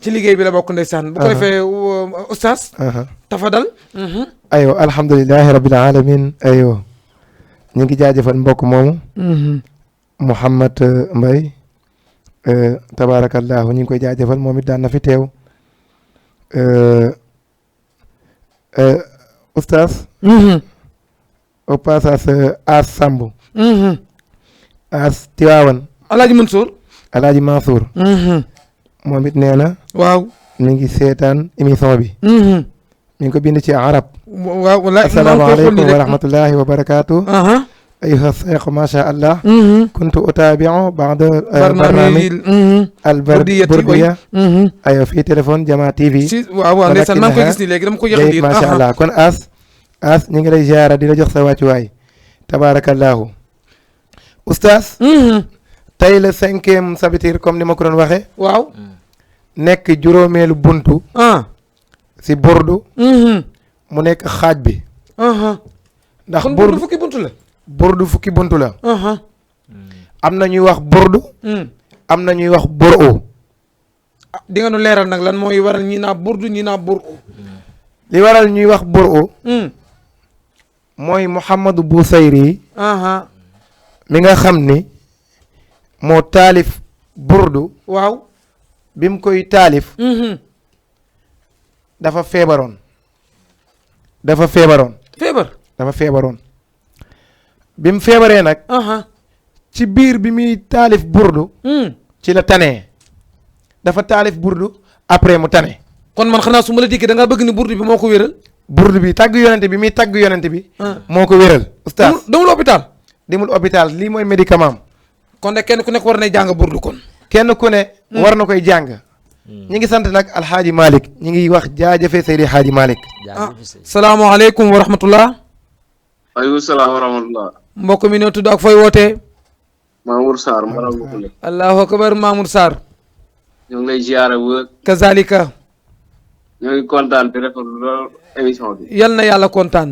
ci liggéey bi la bokk ndeysaan. bu ko defee oustaz. tafadal. aywa alhamdulilahi rabbil alamin aywa. ñu ngi jaajëfal mbokk moomu. Mouhamed Mbaye. tabaarakallahu ñu ngi koy jaajëfal moom it daan na fi teew. oustaz. au passage As Samb. As Tiwaawan. Alaaji Mansour. Alaaji Mansour. moom it nee na. waaw. mi ngi seetaan émission bi. mi ngi ko bind ci arab. waaw walaay asalaamaaleykum wa rahmatullahi wa barakaatu. أيها الشيخ ما شاء الله كنت أتابع بعض برنامج البردية أيوة في تليفون جماعة تي في waaw ndeysaan maa ngi koy gis nii léegi dama ko yëg nii ما شاء الله kon as ñu ngi lay ziara di la jox sa wàccuwaay tabarakallahu oustaz tey la 5e sabatir comme ni ma ko doon waxee waaw nekk juróomeelu buntu si burdu mu nekk xaaj bi ndax burdu fukki buntu la burdu fukki buntu la am na ñuy wax burdu am na ñuy wax boro di nga nu leeral nag lan mooy waral ñi naa burdu ñi naa boro li waral ñuy wax boro mooy Mouhamadou Bousayri mi nga xam ni moo taalif burdu waaw bi mu koy taalif dafa feebaroon feebar dafa feebaroon bi mu feebaree nag ci biir bi muy taalif burdu ci la tanee dafa taalif burdu après mu tane kon man xanaa su ma la déggee da ngaa bëgg ni burdu bi moo ko wéral burdu bi tagg yonente bi muy tagg yonente bi moo ko wéral oustaz demul hôpital demul hôpital lii mooy médicament kon de kenn ku nekk war nay jàng burdu kon kenn ku ne war na koy jàng ñi ngi sant nag alxaaji Malick ñi ngi wax jaajëfe Seydi Xaaji Malick salaamaaleykum wa rahmatullah aleykum salaam wa rahmatullah mbokk mi noo tudd ak fooy wootee Mamour Sarr Mbaral Mbokule allahu akbar Mamour Sarr ñoo ngi lay ziyaare wër kazalika ñoo ngi kontaan di rafetlu lool émission bi yal na yàlla kontaan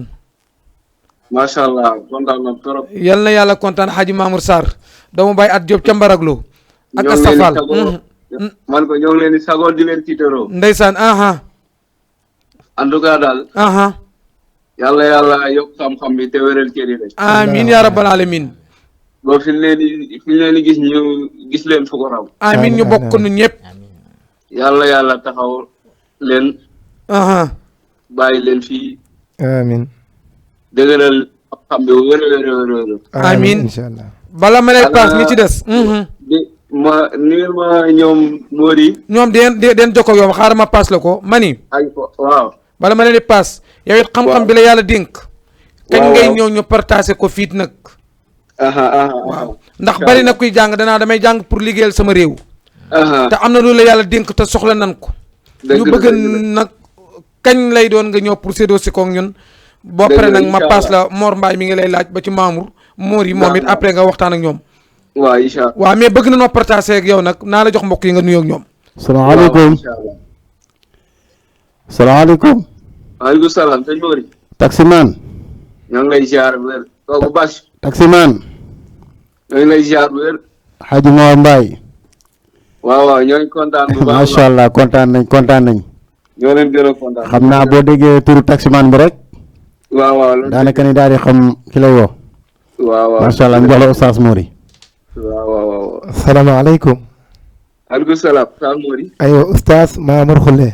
macha allah kontaan na trop yal na yàlla kontaan Xaaji Mamour Sarr doomu Baye at Diop ca Mbaraglo ak Astafal man ko ñoo ngi leen di sagoo di leen tiitaroo ndeysaan en tout cas daal yàlla yokk xam-xam bi te wéral cër yi rek amin ya rabbal alamin boo fi leen di gis ñu gis leen fu ko raw amin ñu bokk nu ñëpp yàlla taxaw leen bàyyi leen fii amin dëgëral xam bi wér amin inshallah bala ma lay paas ni ci des ma nuyul ma ñoom Mori ñoom den jokko yow xaaral ma paas la ko mani waaw bala ma leen di paas yow it xam-xam bi la yàlla dénk kañ ngay ñëw ñu partagé ko fiit nag waaw ndax bari na kuy jàng damay jàng pour liggéeyal sama réew te am na loolu la yàlla dénk te soxla nan ko ñu bëgg nag kañ lay doon nga ñëw pour séddoo si koog ñun boo pare nag ma paas la Mor Mbaye mi ngi lay laaj ba ci Mamour Mor yi moom it après nga waxtaan ak ñoom waaw incha allah waaw mais bëgg na noo partagé ak yow nag naa la jox mbokk yi nga nuyoo ak ñoom salaamaaleykum salaamaaleykum waaleykum salaam sëñ Mori taximan ñoo ngi lay ziar bu wér kooku Bas taximan ñoo ngi lay ziar bu wér Xaaji Mor Mbaye waaw ñoo ngi kontaan bu baax macha allah kontaan nañ ñoo leen gën a kontaan xam naa boo déggee turu taximan bi rek waaw daanaka ni daal di xam ki lay woo waaw macha allah njox la Oustaz Mori waaw asalaamaaleykum aleykum salaam Oustaz Mori aywa Oustaz Mamour Khoule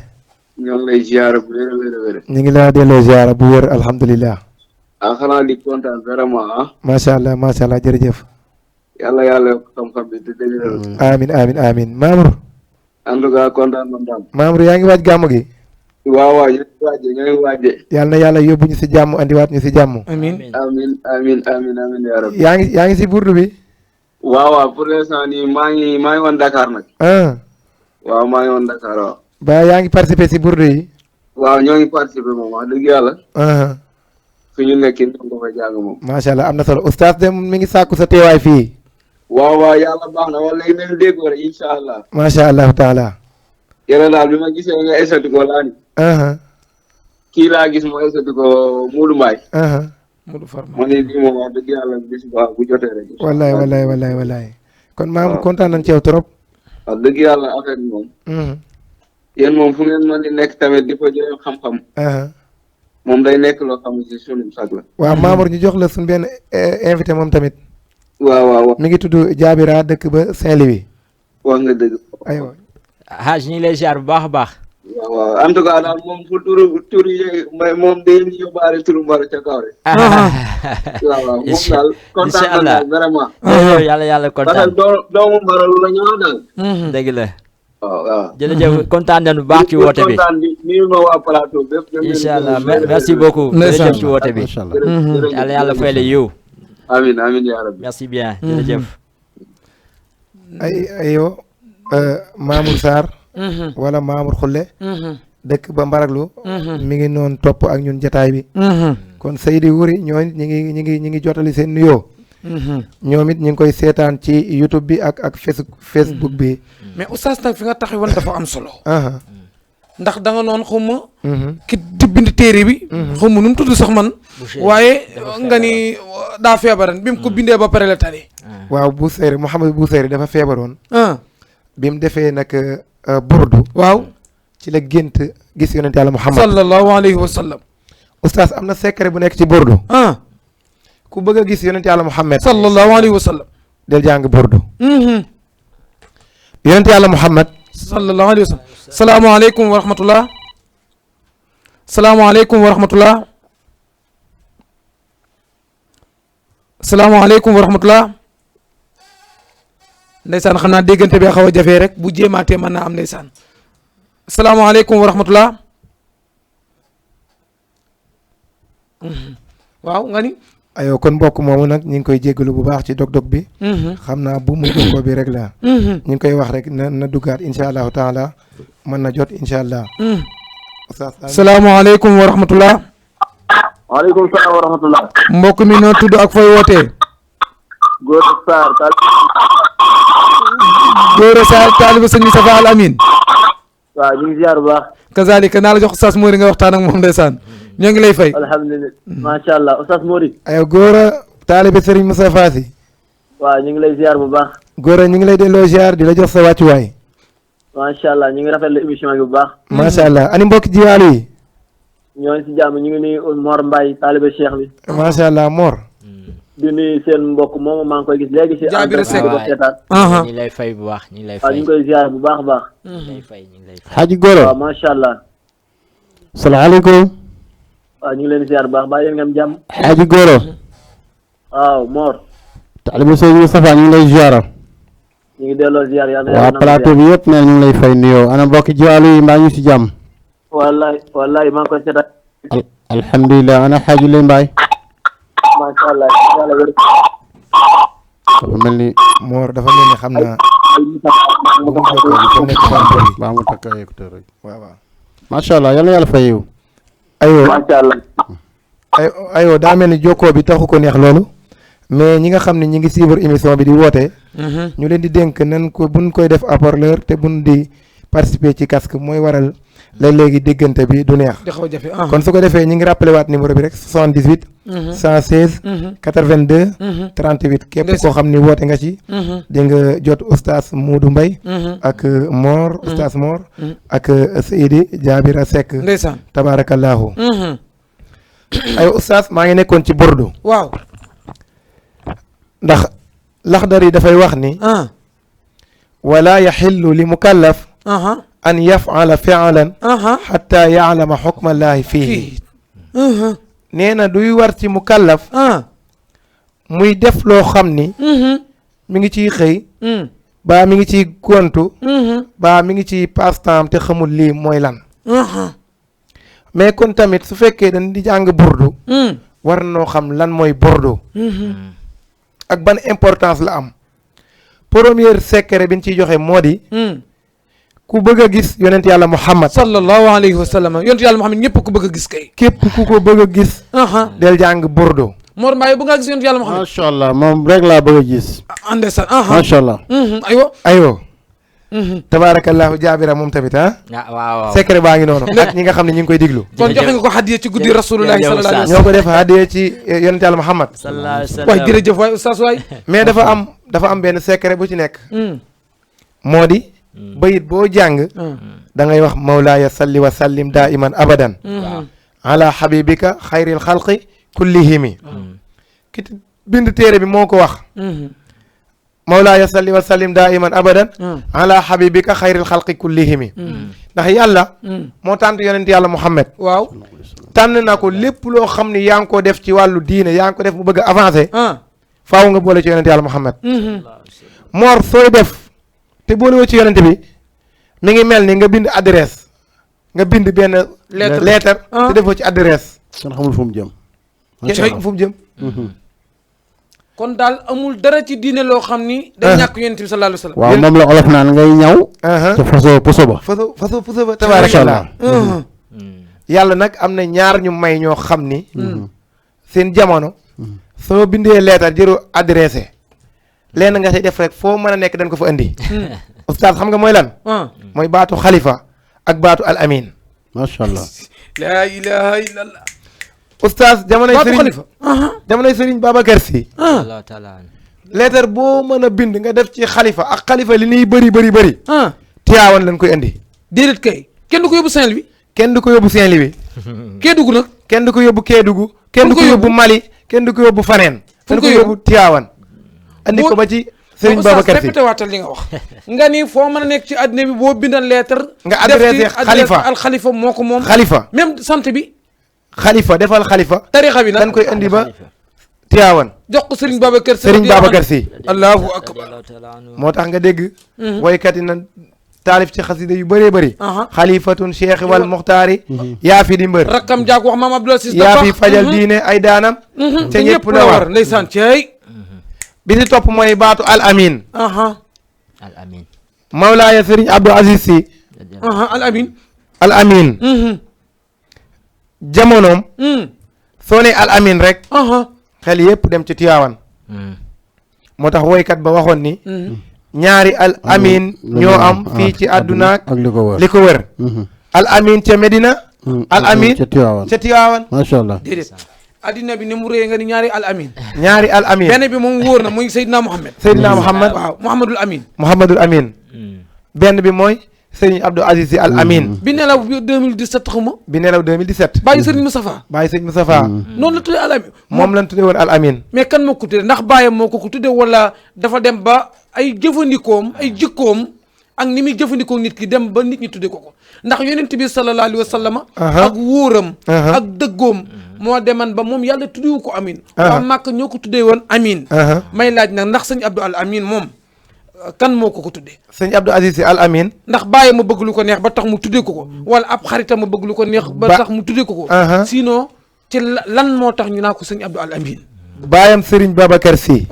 ñoo ngi lay ziar bu wér ñu ngi laa delloo ziar bu wér alhamdulilah xanaa di kontaan vraiment macha allah jërëjëf yàlla yokk xam-xam bi te dëgëral amin Mamour en tout cas kontaan na daal Mamour yaa ngi waaj gàmmu gi waaw ñoo ngi waaje yàlla na yàlla yóbbu ñu si jàmm andiwaat ñu si jàmm amin ya rabbi yaa ngi si burdu bi waaw pour l'instant nii maa ngi woon Dakar nag waaw maa ngi woon Dakar waaw ba yaa ngi participé si burdu yi waaw ñoo ngi participé moom wax dëgg yàlla fi ñu nekk ñoo ko fa jàng moom macha allah am na solo Oustaz de mi ngi sàkku sa teewaay fii waaw yàlla baax na wala léegi nañu déggoo rek incha allah macha allah taala yàlla daal bi ma gisee nga esati ko laa ni kii laa gis mu esati ko Modou Mbaye Modou Farma ma ne bii moom wax dëgg yàlla bis bu jotee rek wallaay kon Mamour kontaan nañ ci yow trop wax dëgg yàlla affaire bi moom yéen moom fu ngeen mën di nekk tamit di ko jëlee xam-xam moom day nekk loo xam ne si sunu sag la waaw Mamour ñu jox la suñ benn invité moom tamit waaw mi ngi tudd Jaabira dëkk ba Saint-Louis wax nga dëgg aywa Haj ñu ngi lay ziar bu baax a baax waaw en tout cas daal moom fu tur yi moom day yóbbaale turu Mbaro ca kaw rek waaw moom daal kontaan na daal vraiment yàlla kontaan parce que doomu Mbaro lu la ñëw daal dëgg la waaw jërëjëf kontaan nañu bu baax ci woote bi kontaan bi nuyu ma waa plateau bépp incha allah merci beaucoup jërëjëf ci woote bi yàlla fay la yiw amiin yaa rabbi merci bien jërëjëf ayo Mamour Sarr wala Mamour Khoule dëkk ba Mbaraglu mi ngi noonu topp ak ñun jataay bi kon Seydi Wuri ñooñ ñi ngi jotali seen nuyoo ñoom it ñu ngi koy seetaan ci YouTube bi ak Facebook bi mais oustaz nag fi nga taxi woon dafa am solo ndax da nga noon xawma ki di bind téere bi xawma nu mu tudd sax man waaye nga ni daa feebaran bi mu ko bindee ba pare la tane waaw Buseyri Mouhamed Buseyri dafa feebaroon bi mu defee nag burdu waaw ci la gént gis yonent yàlla Muhammad sallallahu alayhi wa sallam oustaz am na secret bu nekk ci burdu ku bëgg a gis yonent yàlla Muhammad sallallahu alayhi wa sallam del jàng burdu yonent yàlla Muhammad sallallahu alayhi wa sallam salaamaaleykum wa rahmatullah salaamaaleykum wa rahmatullah salaamaaleykum wa rahmatullah ndeysaan xam naa déggante bi xaw a jafee rek bu jéemaatee mën naa am ndeysaan salaamaaleykum wa rahmatullah waaw nga ni aywa kon mbokk moomu nag ñu ngi koy jéggalu bu baax ci dog-dog bi xam naa bu mu jokkoo bi rek la ñu ngi koy wax rek na duggaat insha allahu taala mën na jot insha allah salaamaaleykum wa rahmatullah waaleykum salaam wa rahmatullah mbokk mi noo tudd ak fooy wootee Gora Sarr Gora Sarr taaliba sëñ Moustapha Al Amin waaw ñu ngi ziar bu baax kazalika naa la jox Oustaz Mori nga waxtaan ak moom ndeysaan ñoo ngi lay fay alhamdulilah macha allah Oustaz Mori aywa Gora taaliba Serigne Moustapha Sy waaw ñu ngi lay ziar bu baax Gora ñu ngi lay delloo ziar di la jox sa wàccuwaay macha allah ñu ngi rafetlu émission bi bu baax macha allah ani mbokki jiwaalu yi ñoo ngi si jàmm ñu ngi nuyu Mor Mbaye taaliba Cheikh bi macha allah Mor di nuyu seen mbokk moomu maa ngi koy gis léegi si Jaabir Seck ko seetaan ñu ngi lay fay bu baax ñu ngi lay waaw fay ñu ngi koy ziar bu baax a baax ñu ngi lay fay ñu ngi lay fay Haji Gora waaw macha allah salaamaaleykum waaw ñu ngi leen ziar bu baax baa yéen nga am jàmm Haji Gora waaw Mor taalibe Sëriñ Moustapha ñu ngi lay ziara ñu ngi delloo ziar yàlla waa plateau bi yëpp ne ñu ngi lay fay nuyoo ana mbokki jiwaalu yi mbaa ñu si jàmm wallahi wallahi maa ngi koy seetaan alhamdulilah ana Haji Lay Mbaay macha allah yàlla wér dafa mel ni Mor dafa mel ni xam naa bu mu jokkoo bi fa nekk fan bi baa mu takk ay écouteur rek waaw waaw macha allah yal na yàlla fay yow aywa macha allah aywa daa mel ni jokkoo bi taxu ko neex loolu mais ñi nga xam ne ñi ngi suivre émission bi di woote ñu leen di dénk nan ko buñ koy def haut-parleur te buñ di participer ci casque mooy waral léeg-léegi déggante bi du neex di xaw jafe kon su ko defee ñi ngi rappelé waat numéro bi rek 78 116 82 38 képp koo xam ni woote nga ci di nga jot oustaz Modou Mbaye ak Mor oustaz Mor ak Seydi Jaabira Seck ndeysaan tabarakallahu ay oustaz maa ngi nekkoon ci Bordeaux waaw ndax laxdar yi dafay wax ni wala yaxillu li mukallaf an yafala fi'lan xatta yaalama xukma llaahi fiihi nee na duy war ci mukallaf muy def loo xam ni mi ngi ciy xëy baa mi ngi ciy gontu baa mi ngi ciy passe-temps te xamul lii mooy lan mais kon tamit su fekkee dañ di jàng burdu war noo xam lan mooy burdu ak ban importance la am première secret bi ñu ciy joxe moo di ku bëgg a gis yonent yàlla Muhammad sallallahu alayhi wa sallam yonent yàlla Muhammad ñëpp ku bëgg a gis kay képp ku ko bëgg a gis del jàng burdu Mor Mbaye bëgg a gis yonent yàlla Muhammad macha allah moom rek laa bëgg a gis andesan macha allah aywa aywa tabaarakallahu jaabira moom tamit waaw secret baa ngi noonu ak ñi nga xam ne ñu ngi koy diglu kon joxe nga ko hadiya ci guddi rasulullahi sallallahu alayhi wa ñoo ko def hadiya ci yonent yàlla Muhammad waay jërëjëf waay oustaz waay mais dafa am benn secret bu ci nekk moo di bayit boo jàng da ngay wax mawlaaya salli wa sallim daa iman abadan ala habibika xayril xalqi kullihimi ki bind téere bi moo ko wax mawlaaya salli wa sallim daa iman abadan ala habibika xayril xalqi kullihimi ndax yàlla moo tànn yonent yàlla Muhammad waaw tànn na ko lépp loo xam ne yaa ngi ko def ci wàllu diine yaa ngi ko def mu bëgg a avancé faaw nga boole ci yonent yàlla Muhammad Mor sooy def te boolewoo ci yonent bi mi ngi mel ni nga bind adresse nga bind benn lettre te defoo ci adresse kenn xamul fu mu jëm kenn fu mu jëm kon daal amul dara ci diine loo xam ni day ñàkk yonent bi sallallahu alayhi wa sallam waaw moom la olof naan ngay ñaw te façon puso ba façon puso ba tabaarakallah yàlla nag am na ñaar ñu may ñoo xam ni seen jamono soo bindee lettre jëru adressé leen nga say def rek foo mën a nekk dañ ko fa indi oustaz xam nga mooy lan mooy baatu xalifa ak baatu al amin macha allah la ilaha illallah oustaz jamonoy baatu sëriñ xalifa jamonoy sëriñ Babacar Si lettre boo mën a bind nga def ci xalifa ak xalifa li ñuy bëri Tiwaawan lañ koy indi déedéet kay kenn du ko yóbbu Saint-Louis kenn du ko yóbbu Saint-Louis Kédougou nag kenn du ko yóbbu Kédougou kenn du ko yóbbu Mali kenn du ko yóbbu faneen dañ ko yóbbu Tiwaawan andi ko ba ci Serigne Babacar Si répété waatal li nga wax nga ni foo mën a nekk ci àddina bi boo bindan lettre nga adressé xalifa al xalifa moo ko moom xalifa même sant bi xalifa defal xalifa tarixa bi nag dañ koy indi ba Tiwaawan jox ko Serigne Babacar Sy Serigne Babacar Sy allahu akbar moo tax nga dégg woykat yi na taalif ci xasida yu bëree bëri xalifatun cheikh wal muxtaari yaa fi di mbër rakkam jaag wax maam Abdoulaye Ciss yaa fi fajal diine ay daanam te ñëpp la war ndeysaan cey bi si topp mooy baatu al amin al amin Mawlaaya Serigne Abdou Aziz Sy al amin al amin jamonoom soo ne al amin rek xel yëpp dem ci Tiwaawan moo tax woykat ba waxoon ni ñaari al amin ñoo am fii ci àdduna ak li ko wër al amin ca Medina al amin ca Tiwaawan macha allah déedéet addina bi ni mu réyee nga ni ñaari al amin ñaari al amin benn bi moom wóor na muy Seydina Mohamed waaw Mouhamadul Amin benn bi mooy Serigne Abdou Aziz Sy al amin bi nelaw bi 2017 xuma bi nelaw 2017 bàyyi Serigne Moustapha noonu la tuddee al amin moom lañ tuddee woon al amin mais kan moo ko tuddee ndax bàyyam moo ko tuddee wala dafa dem ba ay jëfandikoom ay jikkoom ak ni muy jëfandikoo nit ki dem ba nit ñi tuddee ko ndax yonent bi sallallahu alayhi wa sallam ak wóoram ak dëggoom moo deman ba moom yàlla tuddewu ko amin waa màkk ñoo ko tuddee woon amin may laaj nag ndax sëñ Abdou al amin moom kan moo ko tuddee sëñ Abdou Aziz Sy al amin ndax bàyyi ma bëgg lu ko neex ba tax mu tuddee ko wala ab xaritam ma bëgg lu ko neex ba tax mu tuddee ko sinon ci lan moo tax ñu naa ko sëñ Abdou al amin baayam Serigne Babacar Sy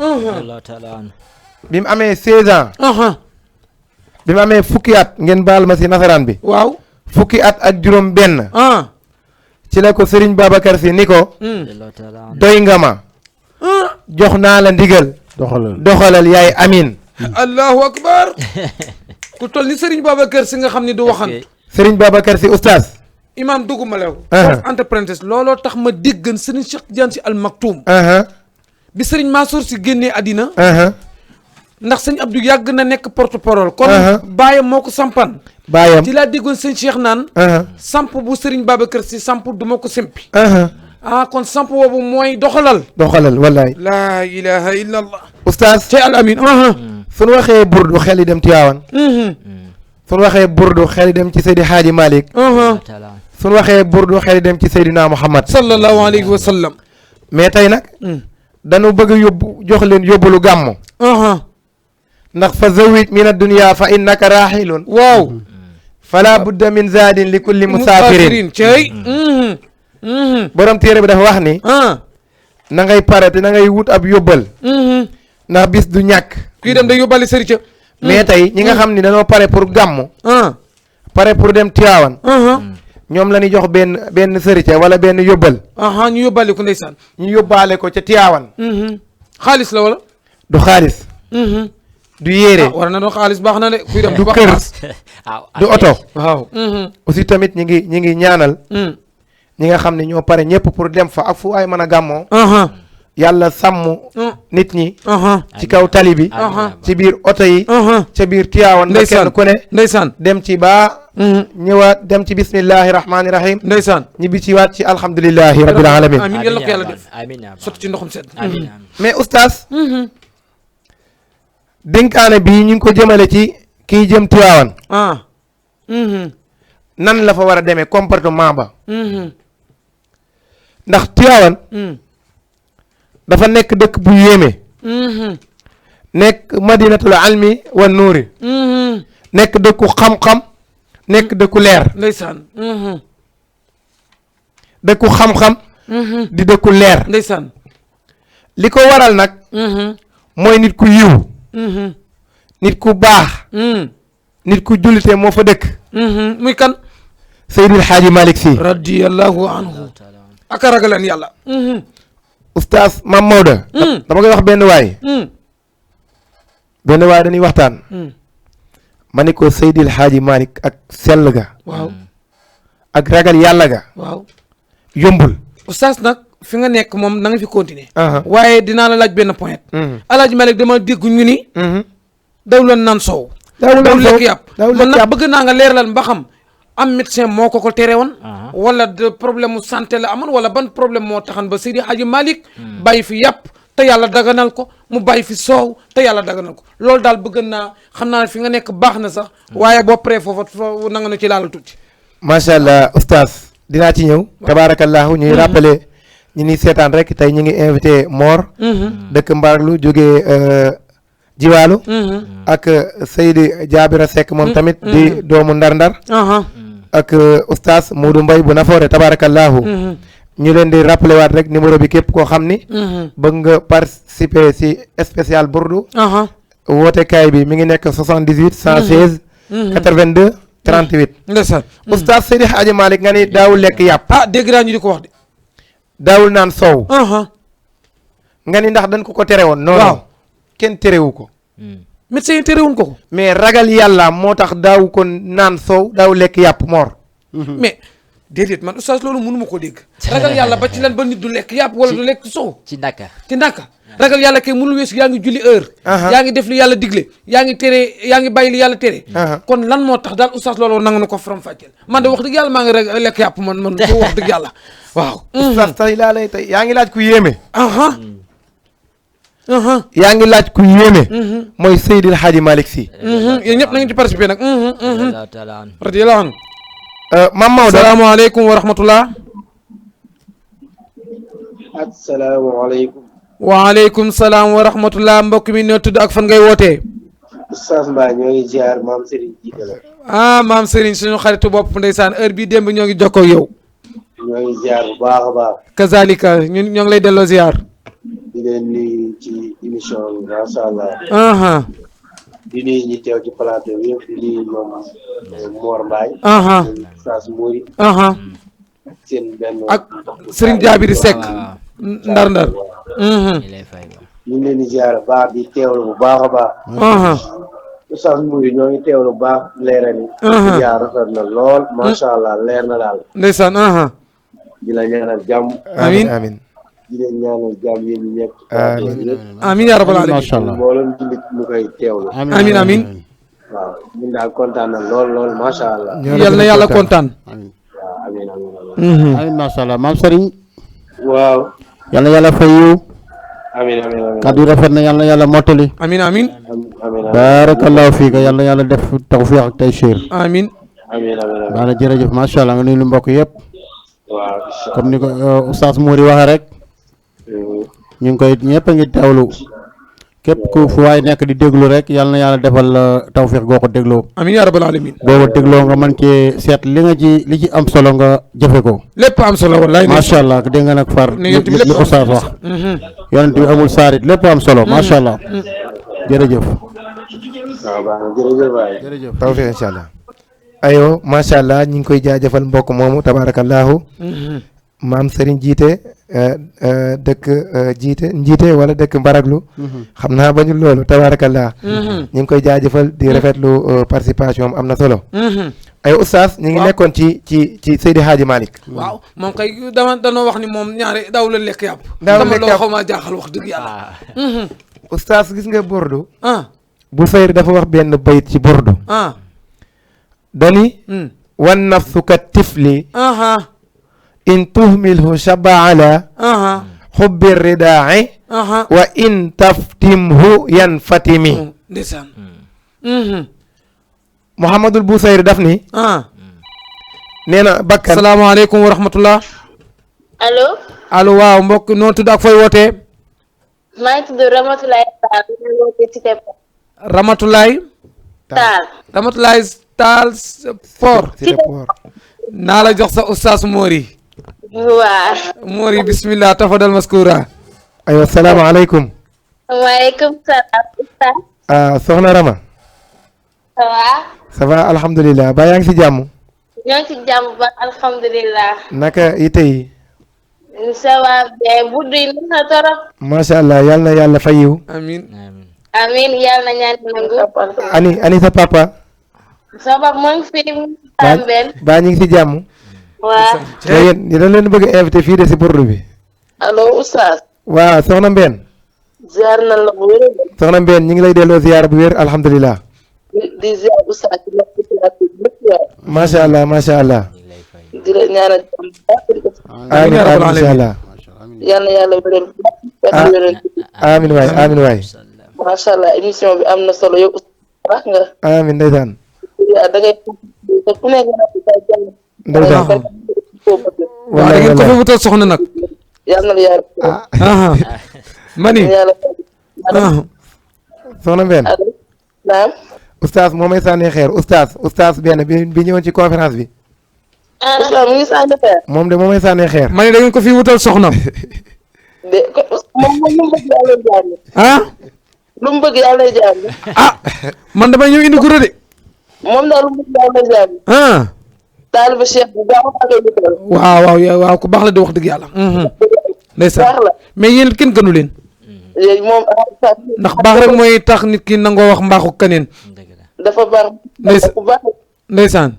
bi mu amee 16 ans bi mu amee fukki at ngeen baal ma si nasaraan bi waaw fukki at ak juróom benn ci la ko Serigne Babacar Sy ni ko doy nga ma jox naa la ndigal doxalal yaay amin allahu akbar ku toll ni Serigne Babacar Sy nga xam ne du waxan Serigne Babacar Sy oustaz imam dugguma lew entre parenthèses looloo tax ma déggan Serigne Cheikh Tidiane Sy Al Maktoum bi Serigne Mansour Sy génnee àddina ndax sëñ Abdou yàgg na nekk porte parole kon baayam moo ko sampan baayam ci laa déggoon sëñ Cheikh naan samp bu Serigne Babacar Sy samp du ma ko simpi kon samp boobu mooy doxalal wallaay laa ilaha illa allah oustaz ci al amin suñu waxee burdu xel yi dem Tiwaawan suñu waxee burdu xel yi dem ci Seydi Hadji Malick suñu waxee burdu xel yi dem ci Seydina Muhammad sallallahu alayhi wa sallam mais tey nag dañu bëgg a yóbbu jox leen yóbbalu gàmmu ndax fa zawij min addunya fa innaka raxilun waaw fala budda min zaadin li kulli musaafirin cey borom téere bi dafa wax ni na ngay pare te na ngay wut ab yóbbal ndax bis du ñàkk kii dem day yóbbali sëri ca mais tey ñi nga xam ni dañoo pare pour gàmmu pare pour dem Tiwaawan ñoom la ñuy jox benn sëri ca wala benn yóbbal ñu yóbbale ko ndeysaan ñu yóbbaale ko ca Tiwaawan xaalis la wala du xaalis du yére war na doon xaalis baax na de kuy dem du kër du oto waaw aussi tamit ñi ngi ñaanal ñi nga xam ne ñoo pare ñëpp pour dem fa ak fu ay mën a gàmmoo yàlla sàmm nit ñi ci kaw tali bi ci biir oto yi ca biir Tiwaawan na kenn ku ne ndeysaan dem ci baa ñëwaat dem ci bismillahi rahmaani rahim ndeysaan ñibbi ci waat ci alhamdulillahi rabbil alamin amiin yàlla ko yàlla def sotti ci ndoxum sedd mais oustaz dénkaane bii ñu ngi ko jëmale ci kii jëm Tiwaawan nan la fa war a demee comportement ba ndax Tiwaawan dafa nekk dëkk bu yéeme nekk madinatul almi wa nuuri nekk dëkku xam-xam nekk dëkku leer ndeysaan dëkku xam-xam di dëkku leer ndeysaan li ko waral nag mooy nit ku yiw nit ku baax nit ku jullite moo fa dëkk muy kan Seydil Hadji Malick Sy radiyallahu anhu aka ragalan yàlla oustaz Mam Maodo dama koy wax benn waay dañuy waxtaan ma ni ko Seydil Hadji Malick ak sell ga waaw ak ragal yàlla ga waaw yombul oustaz nag fi nga nekk moom na nga fi continuer waaye dinaa la laaj benn point Alaaji Malick dama dégg ñu ni daw lan naan soow daw lekk yàpp man nag bëgg naa nga leeralal mba xam am médecin moo ko tere woon wala de problème mu santé la amoon wala ban problème moo taxan ba Seydi Hadji Malick bàyyi fi yàpp te yàlla daganal ko mu bàyyi fi soow te yàlla daganal ko loolu daal bëgg naa xam naa fi nga nekk baax na sax waaye boo paree foofu na nga na ci laala tuuti macha allah oustaz dinaa ci ñëw tabarakallahu ñuy rappeler ñi ni seetaan rek tey ñu ngi invité Mor dëkk Mbaraglu jógee Jiwaalo ak Seydi Jaabira Seck moom tamit di doomu ndar-ndar ak oustaz Modou Mbaye bu Nafoore tabarakallahu ñu leen di rappelé waat rek numéro bi képp koo xam ni bëgg nga participer si spécial Bourdu wootekaay bi mi ngi nekk 78 116 82 38 ndeysaan oustaz Seydi Hadji Malick nga ni daawul lekk yàpp dégg naa ñu di ko wax de daawul naan soow nga ni ndax dañ ko tere woon non waaw kenn terewu ko médecin yi terewuñ ko mais ragal yàlla moo tax daaw ko naan soow daaw lekk yàpp Mor mais déedéet man oustaz loolu mënuma ko dégg ragal yàlla ba ci lan ba nit du lekk yàpp wala du lekk soow ci ndaka ragal yàlla kay mënul weesu yaa ngi julli heure yaa ngi def li yàlla digle yaa ngi bàyyi li yàlla tere kon lan moo tax daal oustaz loolu nangu na ko faram fàcceel man de wax dëgg yàlla maa ngi lekk yàpp man wax dëgg yàlla waaw oustaz tey laa lay tey yaa ngi laaj ku yéeme yaa ngi laaj ku yéeme mooy Seydil Hadji Malick Sy yéen ñëpp nañu ci participer nag radiyallahu anhu Mame Maodo salaamaaleykum wa rahmatullah asalaamaaleykum waaleykum salaam wa rahmatullah mbokk mi noo tudd ak fan ngay wootee Oustaz Mbaye ñoo ngi ziar maam Serigne jiite la maam Serigne suñu xaritu bopp ndeysaan heure bii démb ñoo ngi jokkoo ak yow ñoo ngi ziar bu baax a baax kazalika ñun ñoo ngi lay delloo ziar di leen nuyu ci émission bi macha allah di nuyu ñi teew ci plateau bi yëpp di nuyu moom Mor Mbaye Oustaz Mouri seen benn ak Serigne Jaabiri Seck ndar ñu ngi leen di ziar baax di teewlu bu baax a baax Oustaz Mouri ñoo ngi teewlu bu baax leeral yi ziar rafet na lool macha allah leer na daal ndeysaan di la ñaanal jàmm amiin di leen ñaanal jàmm yéen ñi nekk amiin yaa rabbal alamin macha allah mboolem jullit mu koy teewlu amiin amiin waaw ñun daal kontaan na lool macha allah yal na yàlla kontaan waaw amiin amiin macha allah maam Serigne waaw yal na yàlla fay yiw amiin kàddu yi rafet na yal na yàlla mottali amiin barakallahu fiika yal na yàlla def tawfiq ak taysiir amiin baana jërëjëf macha allah nga nuyu lu mbokk yëpp waaw comme ni ko oustaz Mouri waxee rek ñu ngi koy ñëpp a ngi teewlu képp ku fu waay nekk di déglu rek yal na yàlla defal tawfiq goo ko dégloo amiin yaa rabbal alamin boo ko dégloo nga mën cee seet li ci am solo nga jëfe ko lépp am solo wallaay macha allah dégg nga nag far li oustaz wax yonent bi amul saarit lépp am solo macha allah jërëjëf waaw baax na jërëjëf waay jërëjëf tawfiq incha allah ayo macha allah ñu ngi koy jaajëfal mbokk moomu tabarakallahu maam Serigne jiite dëkk njiite wala dëkk Mbaraglu xam naa bañu loolu tabarakallah ñu ngi koy jaajëfal di rafetlu participation am na solo ay oustaz ñu ngi nekkoon ci Seydi Hadji Malick waaw moom kay danoo wax ni moom ñaare daaw la lekk yàpp daaw lekk yàpp xaw maa jaaxal wax dëgg yàlla oustaz gis nga Bourdu bu Seydi dafa wax benn bayit ci Bourdu dani wan nafsu ka tifli in tuhmilhu shaba ala xubbi ridaa'i wa in taftimhu yanfatimi ndeysaan Mouhamadul Bousayri daf ni nee na bakkan salaamaaleykum wa rahmatullah allo waaw mbokk noo tudd ak fooy wootee maa ngi tudd Ramatoulaye Tall maa ngi wootee Cité Port Ramatoulaye Tall Ramatoulaye Tall Port naa la jox sa oustaz Mouri waaw Mouri bismillah tafadal maskura aywa salaamaaleykum waaleykum salaam oustaz soxna Rama ça va ça va alhamdulilah ba yaa ngi si jàmm ñoo ngi ci jàmm ba alhamdulilah naka ite yi ça va bien buddu yi neex na torop macha allah yal na yàlla fay yiw amiin amiin yàlla na ñaan nangu ani sa papa sa papa moo ngi fi Tambel ba ñu ngi si jàmm waaw yéen dañ leen bëgg a invité fii de si Bourdu bi allo oustaz waaw soxna Mbène ziar na la bu wér soxna Mbène ñu ngi lay delloo ziar bu wér alhamdulilah di ziar oustaz ci nekk ci plateau bi lépp macha allah macha allah di la ñaanal amiin amiin incha allah yal na yàlla wéral amiin waay amiin waay macha allah émission bi am na solo yow wax nga amiin ndeysaan da ngay ku nekk ndeysaan waaw da ngeen ko fa wutal soxna nag yàlla na yàlla. mani. soxna Mbène. naam. oustaz moo may sànni xeer oustaz benn bi ñëwoon ci conférence bi. oustaz mu ngi sànni xeer. moom de moo may sànni xeer. ma ne da ngeen ko fi wutal soxna. de moom lu mu bëgg yàlla jàng. lu mu bëgg yàlla jàng. man damay ñëw indi guro de. moom daal lu mu bëgg yàlla jàng. taaliba Cheikh bu gaaw a koy wutal. waaw ku baax la di wax dëgg yàlla. ndeysaan mais yéen kenn gënu leen. moom. ndax baax rek mooy tax nit ki nangoo wax mbaaxu keneen. dafa baax. ndeysaan.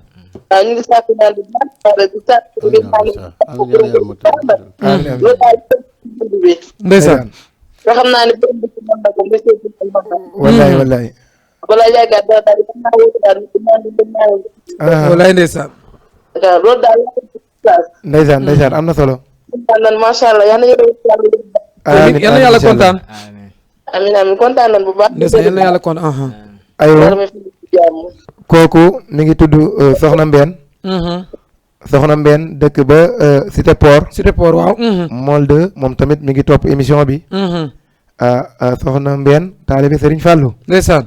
waaw ñu ngi sàkk daal di ndeysaan. nga xam naa ne borom bi mën na ko monsieur wallaay. balaa yaakaar daal di naa wut daal di wallaay ndeysaan. waaw loolu daal ndeysaan am na solo. kontaan macha allah yal na yal na yàlla kontaan. amiin kontaan nañ bu baax. ndeysaan yal na yàlla kontaan. aywa kooku mi ngi tudd Soxna Mbène. Soxna Mbène dëkk ba Cité Port. waaw. Mool 2 moom tamit mi ngi topp émission bi. Soxna Mbène taalibe Sëriñ Fallou. ndeysaan.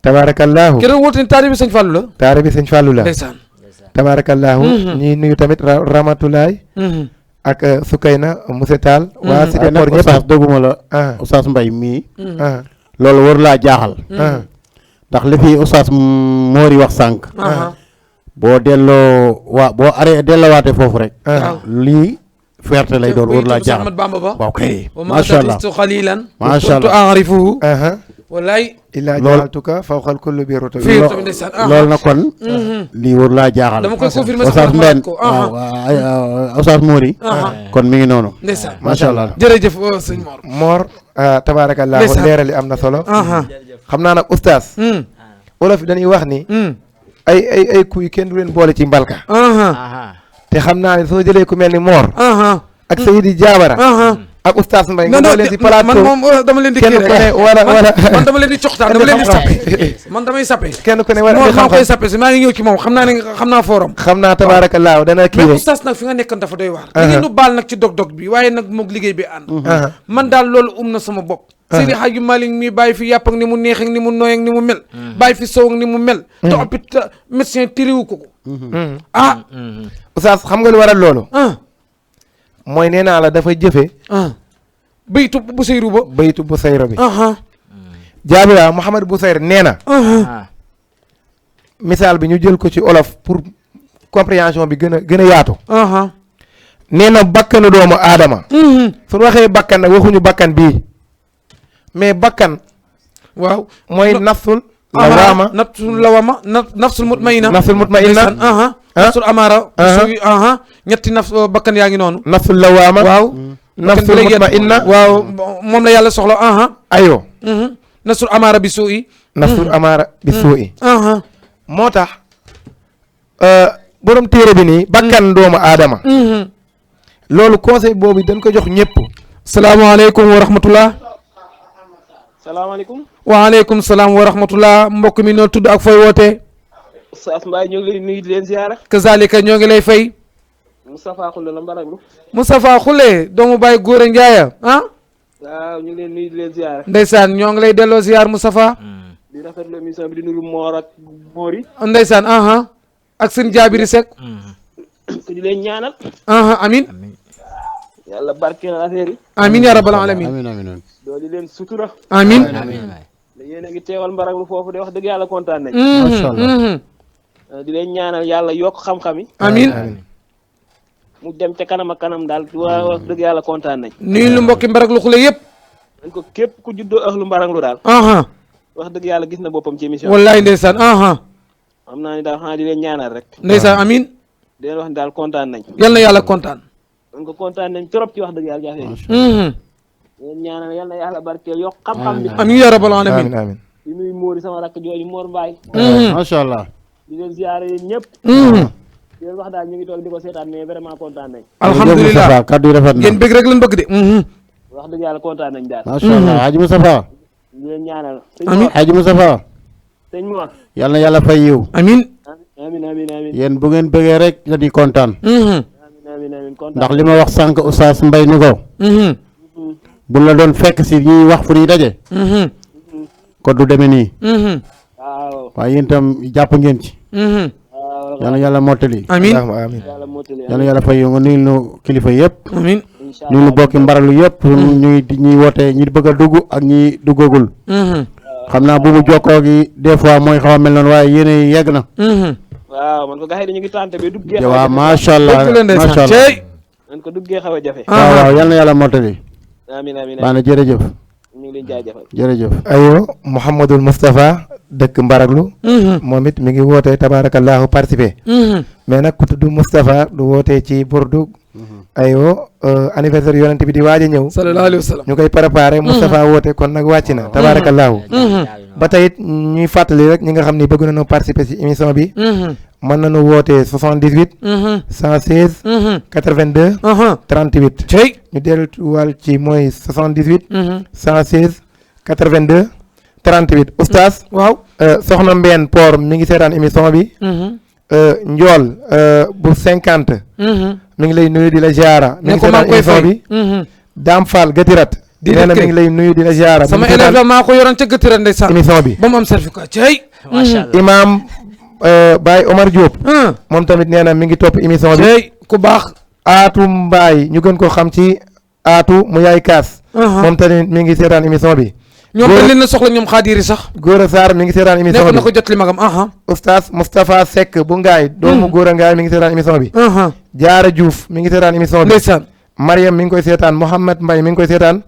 tabaarakallaahu. keroog woote ni taalibe Sëriñ Fallou la. taalibe Sëriñ Fallou la. ndeysaan. tabaarakallaahu. ñuy nuyu tamit Ramatulaay. ak Sukayna Monsieur Tall. waa Cité Port ñëpp Oustaz dëgguma la. Oustaz Mbaye mii. loolu war laa jaaxal. ndax li fi Oustaz Mori wax sànq. boo delloowaatee foofu rek. lii fierté lay doon war laa jaaxal. waaw kay macha allah macha allah. wallaay. illaa jaaltuka fawqal kulli bi roto. loolu na kon. lii war laa jaaxal. dama koy confirmer Oustaz Mbène Oustaz Mori. kon mi ngi noonu. ndeysaan macha allah. jërëjëf sëñ Mor. Mor tabaarakallaa leerali am na solo. xam naa nag Oustaz. wolof dañuy wax ni. ay kuy kenn du leen boole ci mbalka. te xam naa ne soo jëlee ku mel ni Mor. ak Seydi Diabara. ak Oustaz Mbaye nga leen ci plateau man moom dama leen di kii rek man dama leen di coxtaan dama leen di sappe man damay sappe kenn ku ne war a maa koy sappe si maa ngi ñëw ci moom xam naa ne xam naa forum xam naa tabaarakallaa dana kii mais Oustaz nag fi nga nekkoon dafa doy waar li ngeen du baal nag ci dog-dog bi waaye nag moog liggéey bi ànd man daal loolu na sama bopp Seydi Hadji Malick mi bàyyi fi yàpp ak ni mu neex ak ni mu nooy ak ni mu mel bàyyi fi sow ak ni mu mel te hôpital médecin tiriwu ko Oustaz xam nga lu waral loolu mooy nee naa la dafa jëfe baytu bu sayru ba baytu bu sayru bi Jaabira Mouhamed bu sayru nee na misaal bi ñu jël ko ci olof pour compréhension bi gën a yaatu nee na bakkanu doomu aadama suñu waxee bakkan nag waxuñu bakkan bii mais bakkan waaw mooy nafsul lawaama nafsul mutmainna nafsul amaara ñetti bakkan yaa ngi noonu nafsul lawaama waaw nafsul mutmainna waaw moom la yàlla soxla ayo nafsul amaara bi suu'i nafsul amaara bi suu'i moo tax borom téere bi nii bakkan doomu aadama loolu conseil boobu dañ ko jox ñëpp. salaamaaleykum wa rahmatullah. salaamaaleykum. waaleykum salaam wa rahmatullah mbokk mi noo tudd ak fooy wootee. Oustaz Mbaye ñoo ngi leen nuyu di leen ziara. kazalika ñoo ngi lay fay. Moustapha Khoule la Mbaraglu. Moustapha Khoule doomu Baye Góora Ndiaye waaw ñu ngi leen nuyu di leen ziara. ndeysaan ñoo ngi lay delloo ziar Moustapha. di rafetlu émission bi di nuyu Mor ak Mori. ndeysaan ak seen jaabiri Seck. ku di leen ñaanal. amin yàlla barkeel affaire yi. amin ya rabbal alamin. amiin. doo di leen sutura. amin yéen a ngi teewal Mbaraglu foofu de wax dëgg yàlla kontaan nañ. macha allah. di leen ñaanal yàlla yokk xam-xam yi. amin mu dem ca kanam ak kanam daal wax dëgg yàlla kontaan nañ. nuyu lu mbokki Mbaraglu Khoule yëpp. dañ ko képp ku juddoo ahlu Mbaraglu daal. wax dëgg yàlla gis na boppam ci émission. wallaay ndeysaan. xam naa ni daal xanaa di leen ñaanal rek. ndeysaan amin di leen wax ni daal kontaan nañ. yal na yàlla kontaan. dañ ko kontaan nañ trop ci wax dëgg yàlla jafe yi. leen ñaanal yal na yàlla barkeel yokk xam-xam bi. amin ya rabbal alamin. amiin di nuyu Mori sama rakk jooju Mor Mbaye. macha allah. di leen ziare yéen ñëpp. di leen wax daal ñu ngi toog di ko seetaan mais vraiment kontaan nañ. alhamdulilah kaddu yi rafet na ngeen bëgg rek lañ bëgg de. wax dëgg yàlla kontaan nañ daal. macha allah Hadji Moustapha. di leen ñaanal. amiin Hadji Moustapha. sëñ Mor. yal na yàlla fay yiw. amin amiin amiin amiin. yéen bu ngeen bëggee rek dañuy kontaan. amiin amiin kontaan ndax li ma wax sànq Oustaz Mbaye ni ko bu la doon fekk si ñuy wax fu ñuy daje ko du demee nii waaw waaye yéen itam jàpp ngeen ci yal na yàlla mottali amiin yal na yàlla fay nga nuyu nu kilifa yëpp amiin nuyu nu bokki mbaralu yëpp ñuy woote ñi bëgg a dugg ak ñi duggagul xam naa bu mu jokkoo gi des fois mooy xaw a mel noonu waaye yéen yegg na waaw man ko gaxee ñu ngi tànte bi duggee waaw macha allah macha allah man ko duggee xaw a jafe waaw yal na yàlla mottali amiin baa na jërëjëf ñu ngi leen jaajëfal jërëjëf ayo Mouhamadul Moustapha dëkk Mbaraglu moom it mi ngi wootee tabarakallahu participer mais nag ku tudd Moustapha du wootee ci Bordeaux ayo anniversaire yonent bi di waaj a ñëw sallallahu alayhi wa sallam ñu koy préparé Moustapha woote kon nag wàcc na tabarakallahu ba tey it ñuy fàttali rek ñi nga xam ne bëgg nañoo participer ci émission bi mën nañu woote 78 116 82 38 cey ñu delluwaal ci mooy 78 116 82 38 oustaz waaw soxna Mbène Por mi ngi seetaan émission bi Njool bu 50 mi ngi lay nuyu di la ziara mi ngi seetaan émission bi Dame Fall Gatirat nee na mi ngi lay nuyu di la ziara sama élève la maa ko yoroon ca Gatirat ndeysaan émission bi ba mu am certificat cey imam Baye Omar Diop moom tamit nee na mi ngi topp émission bi cey ku baax Aatu Mbaay ñu gën ko xam ci Aatu mu yaay kaas moom tamit mi ngi seetaan émission bi ñoom dañ leen a soxla ñoom xaadiri sax Góora Sarr mi ngi seetaan émission bi nekk na ko jot li magam oustaz Moustapha Seck bu Ngaay doomu Góora Ngaay mi ngi seetaan émission bi Jaara Diouf mi ngi seetaan émission bi ndeysaan Mariam mi ngi koy seetaan Mohamed Mbaye mi ngi koy seetaan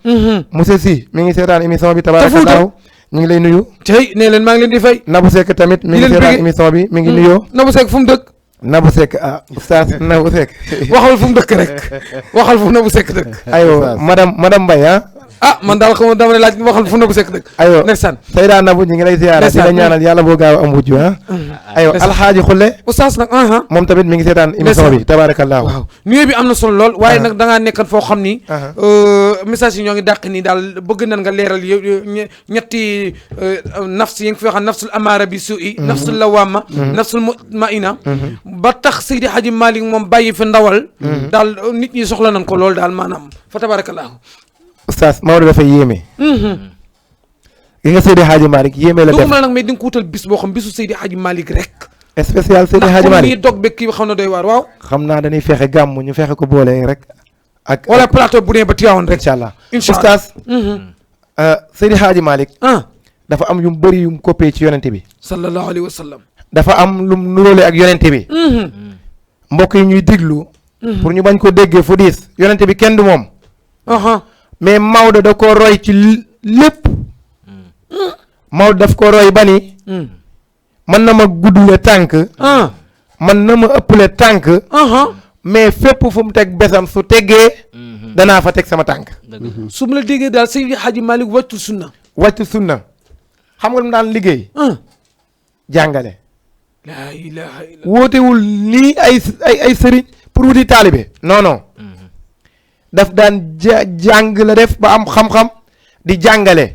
Moussa Sy mi ngi seetaan émission bi tabarakallahu ñu ngi lay nuyu tey nee leen maa ngi leen di fay Nabou Seck tamit mi ngi seetaan émission bi mi ngi nuyoo Nabou Seck fu mu dëkk Nabou Seck oustaz Nabou Seck waxal fu mu dëkk rek waxal fu Nabou Seck dëkk aywa madame Mbaye man daal xam dama ne laaj waxal fu Nabou Seck dëkk aywa ndeysaan Seyda Nabou ñu ngi lay ziyaara di la ñaanal yàlla boo gaaw am wujju aywa alxaaji Xulle oustaz nag moom tamit mi ngi seetaan émission bi tabarakallahu waaw nuyoo bi am na solo lool waaye nag da ngaa nekkan foo xam ni message yi ñoo ngi dàq nii daal bëgg nan nga leeral ñetti nafs yi nga fi waxaan nafsul amaara bi suu'i nafsul lawaama nafsul mutmaina ba tax Seydi Hadji Malick moom bàyyi fi ndawal daal nit ñi soxla nan ko lool daal maanaam fa tabarakallahu oustaz Maodo dafay yéeme gi nga Seydi Hadji Malick yéeme la def duguma la nag mais di nga ko wutal bis boo xam bisu Seydi Hadji Malick rek spécial Seydi Hadji Malick ndax dog bekk kii xam na doy waar waaw xam naa dañuy fexe gàmm ñu fexe ko boole rek ak wala plateau bu dee ba Tivaouane rek incha allah oustaz Seydi Hadji Malick dafa am yum bëri yum coppee ci yonente bi sallallahu alayhi wa sallam dafa am lum nuróole ak yonente bi mbokk yi ñuy déglu pour ñu bañ ko déggee fu diis yonente bi kenn du moom mais Maodo da ko roy ci lépp Maodo daf ko roy ba ni mën na ma guddule tànk mën na ma ëpple tànk mais fépp fu mu teg besam su teggee danaa fa teg sama tànk su ma la déggee daal Seydi Hadji Malick wàccu sunna xam nga lu mu daan liggéey jàngale laa ilaha illa wootewul nii ay sëriñ pour wuti taalibe non daf daan jàng la def ba am xam-xam di jàngale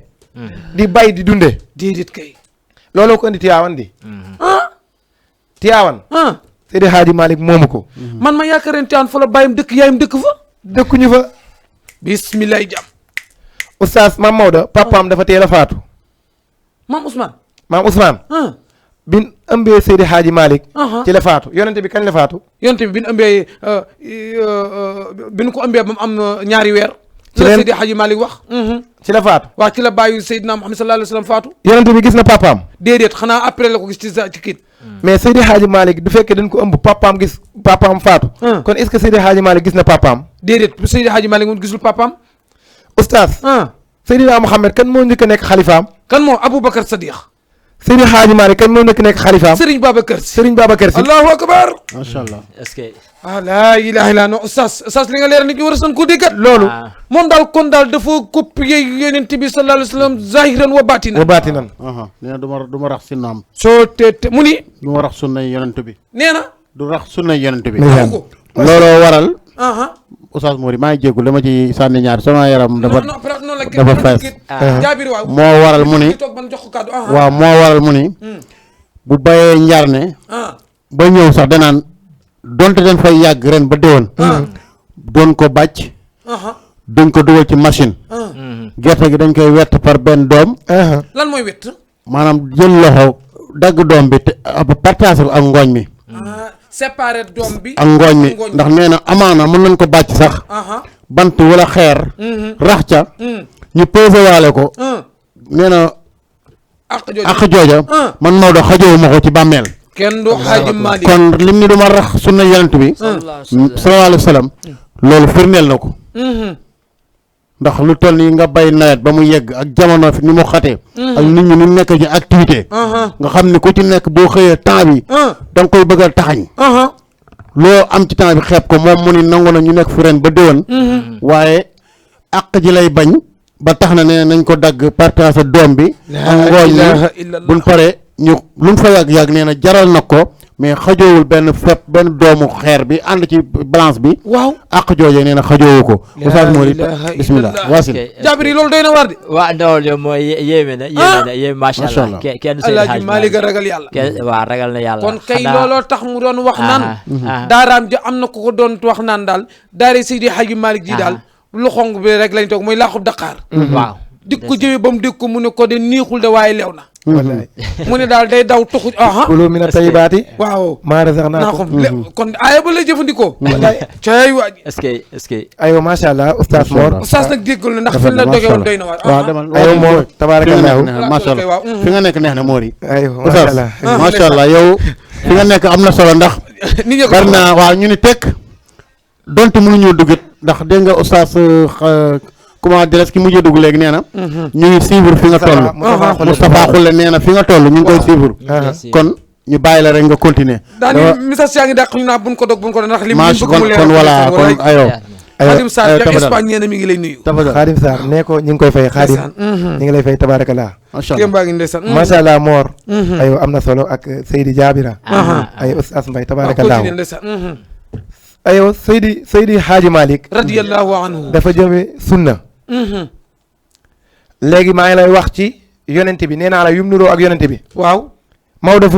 di bay di dunde déedéet kay looloo ko indi Tiwaawan di Tiwaawan Seydi Hadji Malick moomu ko man ma yaakaar Tiwaawan fa la bàyyam dëkk yaayam dëkk fa dëkkuñu fa bismillah jàmm oustaz maam Maodo papaam dafa teel a faatu maam Ousmane bin ëmbee Seydi Hadji Malick ci la faatu yonente bi kañ la faatu yonente bi bin ëmbee bin ko ëmbee ba mu am ñaari weer ci la Seydi Hadji Malick wax ci la faatu waaw ci la bàyyi Seydina Muhammad sallallahu alayhi wa sallam faatu yonente bi gis na papaam déedéet xanaa après la ko gis ci kit mais Seydi Hadji Malick du fekkee dañ ko ëmb papaam gis papaam faatu kon est-ce que Seydi Hadji Malick gis na papaam déedéet Seydi Hadji Malick moom gisul papaam oustaz Seydina Mouhamed kan moo njëkk a nekk xalifaam kan moo Aboubacar Sadiq Seydi Hadji Malick kan moo nekk xalifaam Serigne Babacar Sy Sy allahu akbar macha allah est-ce que laa ilaha illa no oustaz li nga leer nit ñi war a san ko déggat loolu moom daal kon daal dafa copier yonent bi sallallahu alayhi wa sallam zahiran wa batinan nee na du ma rax sunnaam soo te mu ni du ma rax sunnay yonent bi nee na du rax sunnay yonent bi looloo waral Oustaz Mori maa ngi jéggul dama ci sànni ñaar sama yaram dafa fees jaabir waaw moo waral mu ni waaw moo waral mu ni bu bayee njarne ba ñëw sax danaan donte dañ fay yàgg ren ba déwén doon ko bàcc duñ ko dugal ci machine gerte gi dañ koy wett par benn doom lan mooy wett maanaam jël loxo dagg doom bi te partage ko ak ngooñ mi séparé doom bi ak ngooñ mi ndax nee na amaana mën nañ ko bàcc sax bant wala xeer rax ca ñu pesé waale ko nee na ak jooja man Maodo xajowu ma ko ci bàmmeel kenn du Xaaji Maalik kon lim ni duma rax sunna yonent bi sallallahu alayhi wa sallam loolu firndeel na ko ndax lu toll nii nga bay nawet ba mu yegg ak jamono fi ni mu xatee ak nit ñi ni nekk ci activité nga xam ne ku ci nekk boo xëyee temps bi da nga koy bëggal taxañ loo am ci temps bi xeeb ko moom mu ni nangu na ñu nekk fi ren ba déwén waaye àq ji lay bañ ba tax na ne nañ ko dagg partage doom bi ak ngooñ mi buñ pare ñu luñ fa yàgg-yàgg nee na jaral na ko mais xajoowul benn fepp benn doomu xeer bi ànd ci balance bi waaw àq joojee nee na xajoowu ko Oustaz Mori bismillah waasil Jabiri loolu doy na war de waaw loolu mooy yéeme na yéeme macha allah kenn Alaaji Maalik ragal yàlla waaw ragal na yàlla kon kay looloo tax mu doon wax naan daaraam ji am na ku ko doon wax naan daal daara Seydi Hadji Malick ji daal lu xong bi rek lañ toog mooy laaxub Dakar waaw dik ko jëwee ba mu dégg ko mu ne ko de niixul de waaye lew na mu ne daal day daw tuxu kulu mina tayyibaati waaw maa razaqnaakum kon aaya ba la jëfandikoo cay waa est-ce que aywa macha allah Oustaz Mor Oustaz nag déggal na ndax fi la doge woon doy na waar waaw demal aywa Mor tabaarakallaahu macha allah fi nga nekk neex na Mori aywa macha allah macha allah yow fi nga nekk am na solo ndax bari na waaw ñu ni tekk donte mënuñoo dugit ndax dégg nga Oustaz comment dirais ki mujjee dugg léegi nee na ñu ngi suivre fi nga toll Moustapha Khoule nee na fi nga toll ñu ngi koy suivre kon ñu bàyyi la rek nga continuer daani message yaa ngi dàq ñu naa buñ ko dog ndax li bëgg mu leer kon voilà kon ayo Khadim Sarr ja Espagne nee na mi ngi lay nuyu Khadim Sarr nee ko ñu ngi koy fay Khadim ñu ngi lay fay tabarakallah baa ngi ndeysaan macha allah Mor aywa am na solo ak Seydi Jabira ay Oustaz Mbaye tabarakallah aywa Seydi Hadji Malick radiyallahu anhu dafa jëme sunna léegi maa ngi lay wax ci yonent bi nee naa la yum nuroo ak yonent bi waaw Maodo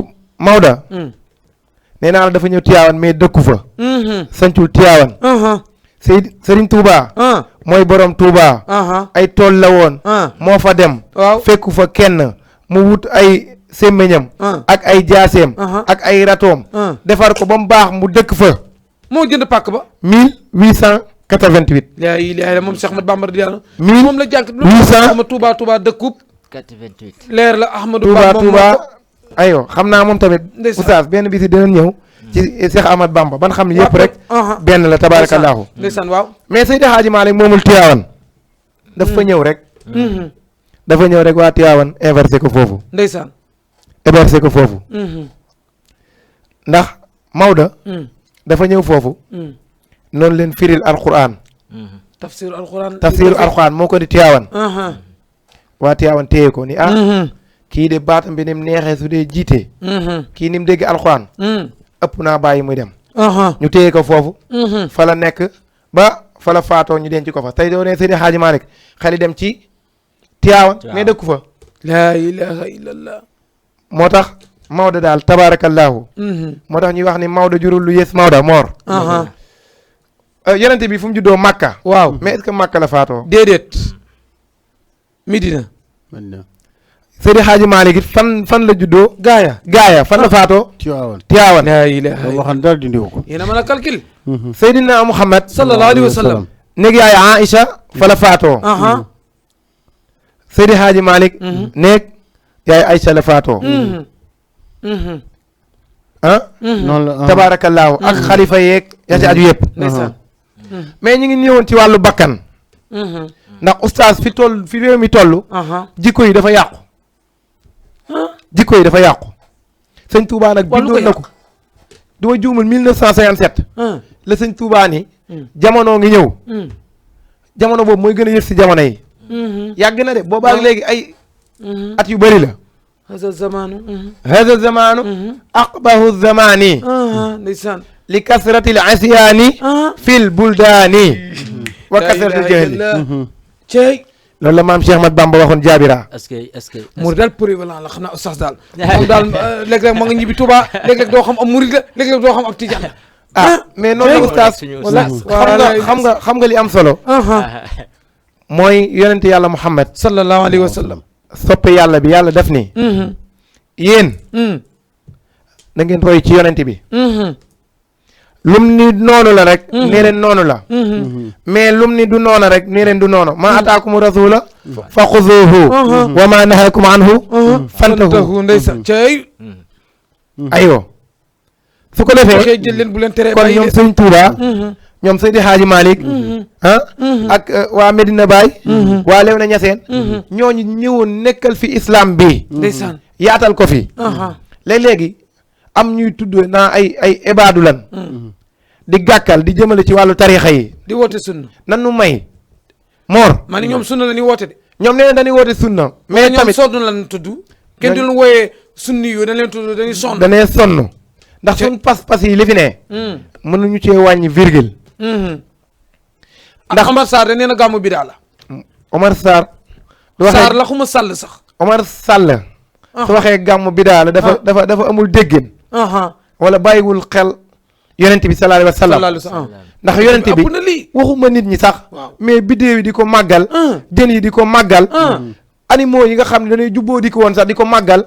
nee naa la dafa ñëw Tiwaawan mais dëkku fa sancul Tiwaawan Serigne Touba mooy borom Touba ay tool la woon moo fa dem fekku fa kenn mu wut ay sémmiñam ak ay jaaseem ak ay ratoom defar ko ba mu baax mu dëkk fa moo jënd pàkk ba 1888 yaa ilaha moom Cheikh Ahmad Bamba radiyallahu moom la jànk 800 Touba dëkkub 88 leer la Ahmadou Bamba Touba ayo xam naa moom tamit Oustaz benn bisi dinañ ñëw ci Cheikh Ahmad Bamba ban xam ne yëpp rek benn la tabarakallahu ndeysaan waaw mais Seydi Hadji Malick moomul Tiwaawan dafa ñëw rek dafa ñëw rek waa Tiwaawan inversé ko foofu ndeysaan inversé ko foofu ndax Maodo dafa ñëw foofu noonu leen firil alquran tafsiru alquran moo ko di Tiwaawan waa Tiwaawan téye ko ni kii de baatam bi ni mu neexee su dee jiite kii ni mu dégg alquran ëpp naa bàyyi muy dem ñu téye ko foofu fa la nekk ba fa la faatoo ñu denc ko fa tey doo ne Seydi Hadji Malick xeli dem ci Tiwaawan mais dëkku fa laa ilaha illallah moo tax Maodo daal tabarakallahu moo tax ñuy wax ni Maodo jurul lu yées Maodo Mor yonente bi fu mu juddoo Makka waaw mais est-ce que Makka la faatoo déedéet Medina Seydi Hadji Malick it fan la juddoo gaaya fan la faatoo Tiwaawan laa ilaha waxan dara dindi ko yéena mën a calcul Seydina Muhammad sallallahu alayhi wa sallam néeg yaay Aïcha fa la faatoo Seydi Hadji Malick néeg yaay Aïcha la faatoo noonu la tabaarakallaahu ak xalifa yeeg yaa ci aju yëpp mais ñu ngi ñëwoon ci wàllu bakkan ndax oustaz fi réew mi toll jikko yi dafa yàqu sëñ Touba nag bindoon na ko du ma juumul 1957 la sëñ Touba ni jamono ngi ñëw jamono boobu mooy gën a yës si jamono yi yàgg na de boobaag léegi ay at yu bëri la hada zamanu aqbahu zamani ndeysaan li kasrati l asyaani fil buldaani wa kasrati jahli cey loolu la maam Cheikh Ahmad Bamba waxoon Jaabira est-ce que murid daal polyvalent la xam naa oustaz daal moom daal léeg-léeg ma nga ñibbi Touba léeg-léeg doo xam am murid la léeg-léeg doo xam ab tijaan mais noonu la oustaz xam nga li am solo mooy yonent yàlla Muhammad sallallahu alayhi wa sallam soppe yàlla bi yàlla def ni yéen da ngeen roy ci yonent bi lum ni noonu la rek nee leen noonu la mais lum ni du noonu rek nee leen du noonu ma ataakum rasula fa xuzuhu wa ma nahakum anhu fantahu ndeysaan cey aywa su ko defee jël leen bu leen tere kon ñoom Sëñ Tuuba ñoom Seydi Hadji Malick ak waa Medina Baye waa Léona Niassène ñooñu ñëwoon nekkal fi islam bi ndeysaan yaatal ko fi léeg-léegi am ñuy tudd naa ay ibaadu lan di gàkkal di jëmale ci wàllu tarixa yi di woote sunna nan nu may moor ma ni ñoom sunna la ñuy woote de ñoom nee na dañuy woote sunna mais tamit sonn lan tudd kenn du leen wooyee sunni yu dañ leen tudd dañuy sonn danee sonn ndax suñ pas-pas yi li fi ne mënuñu cee wàññi virgule ndax Omar Sarr da nee na gàmmu bidaa la Omar Sarr Sarr la xuma sàll sax Omar Sall su waxee gàmmu bidaa la dafa amul déggin wala bàyyiwul xel yonent bi sallallahu alayhi wa sallam ndax yonent bi waxuma nit ñi sax mais biddéew yi di ko màggal jën yi di ko màggal animaux yi nga xam ne dañuy jubboo di ko woon sax di ko màggal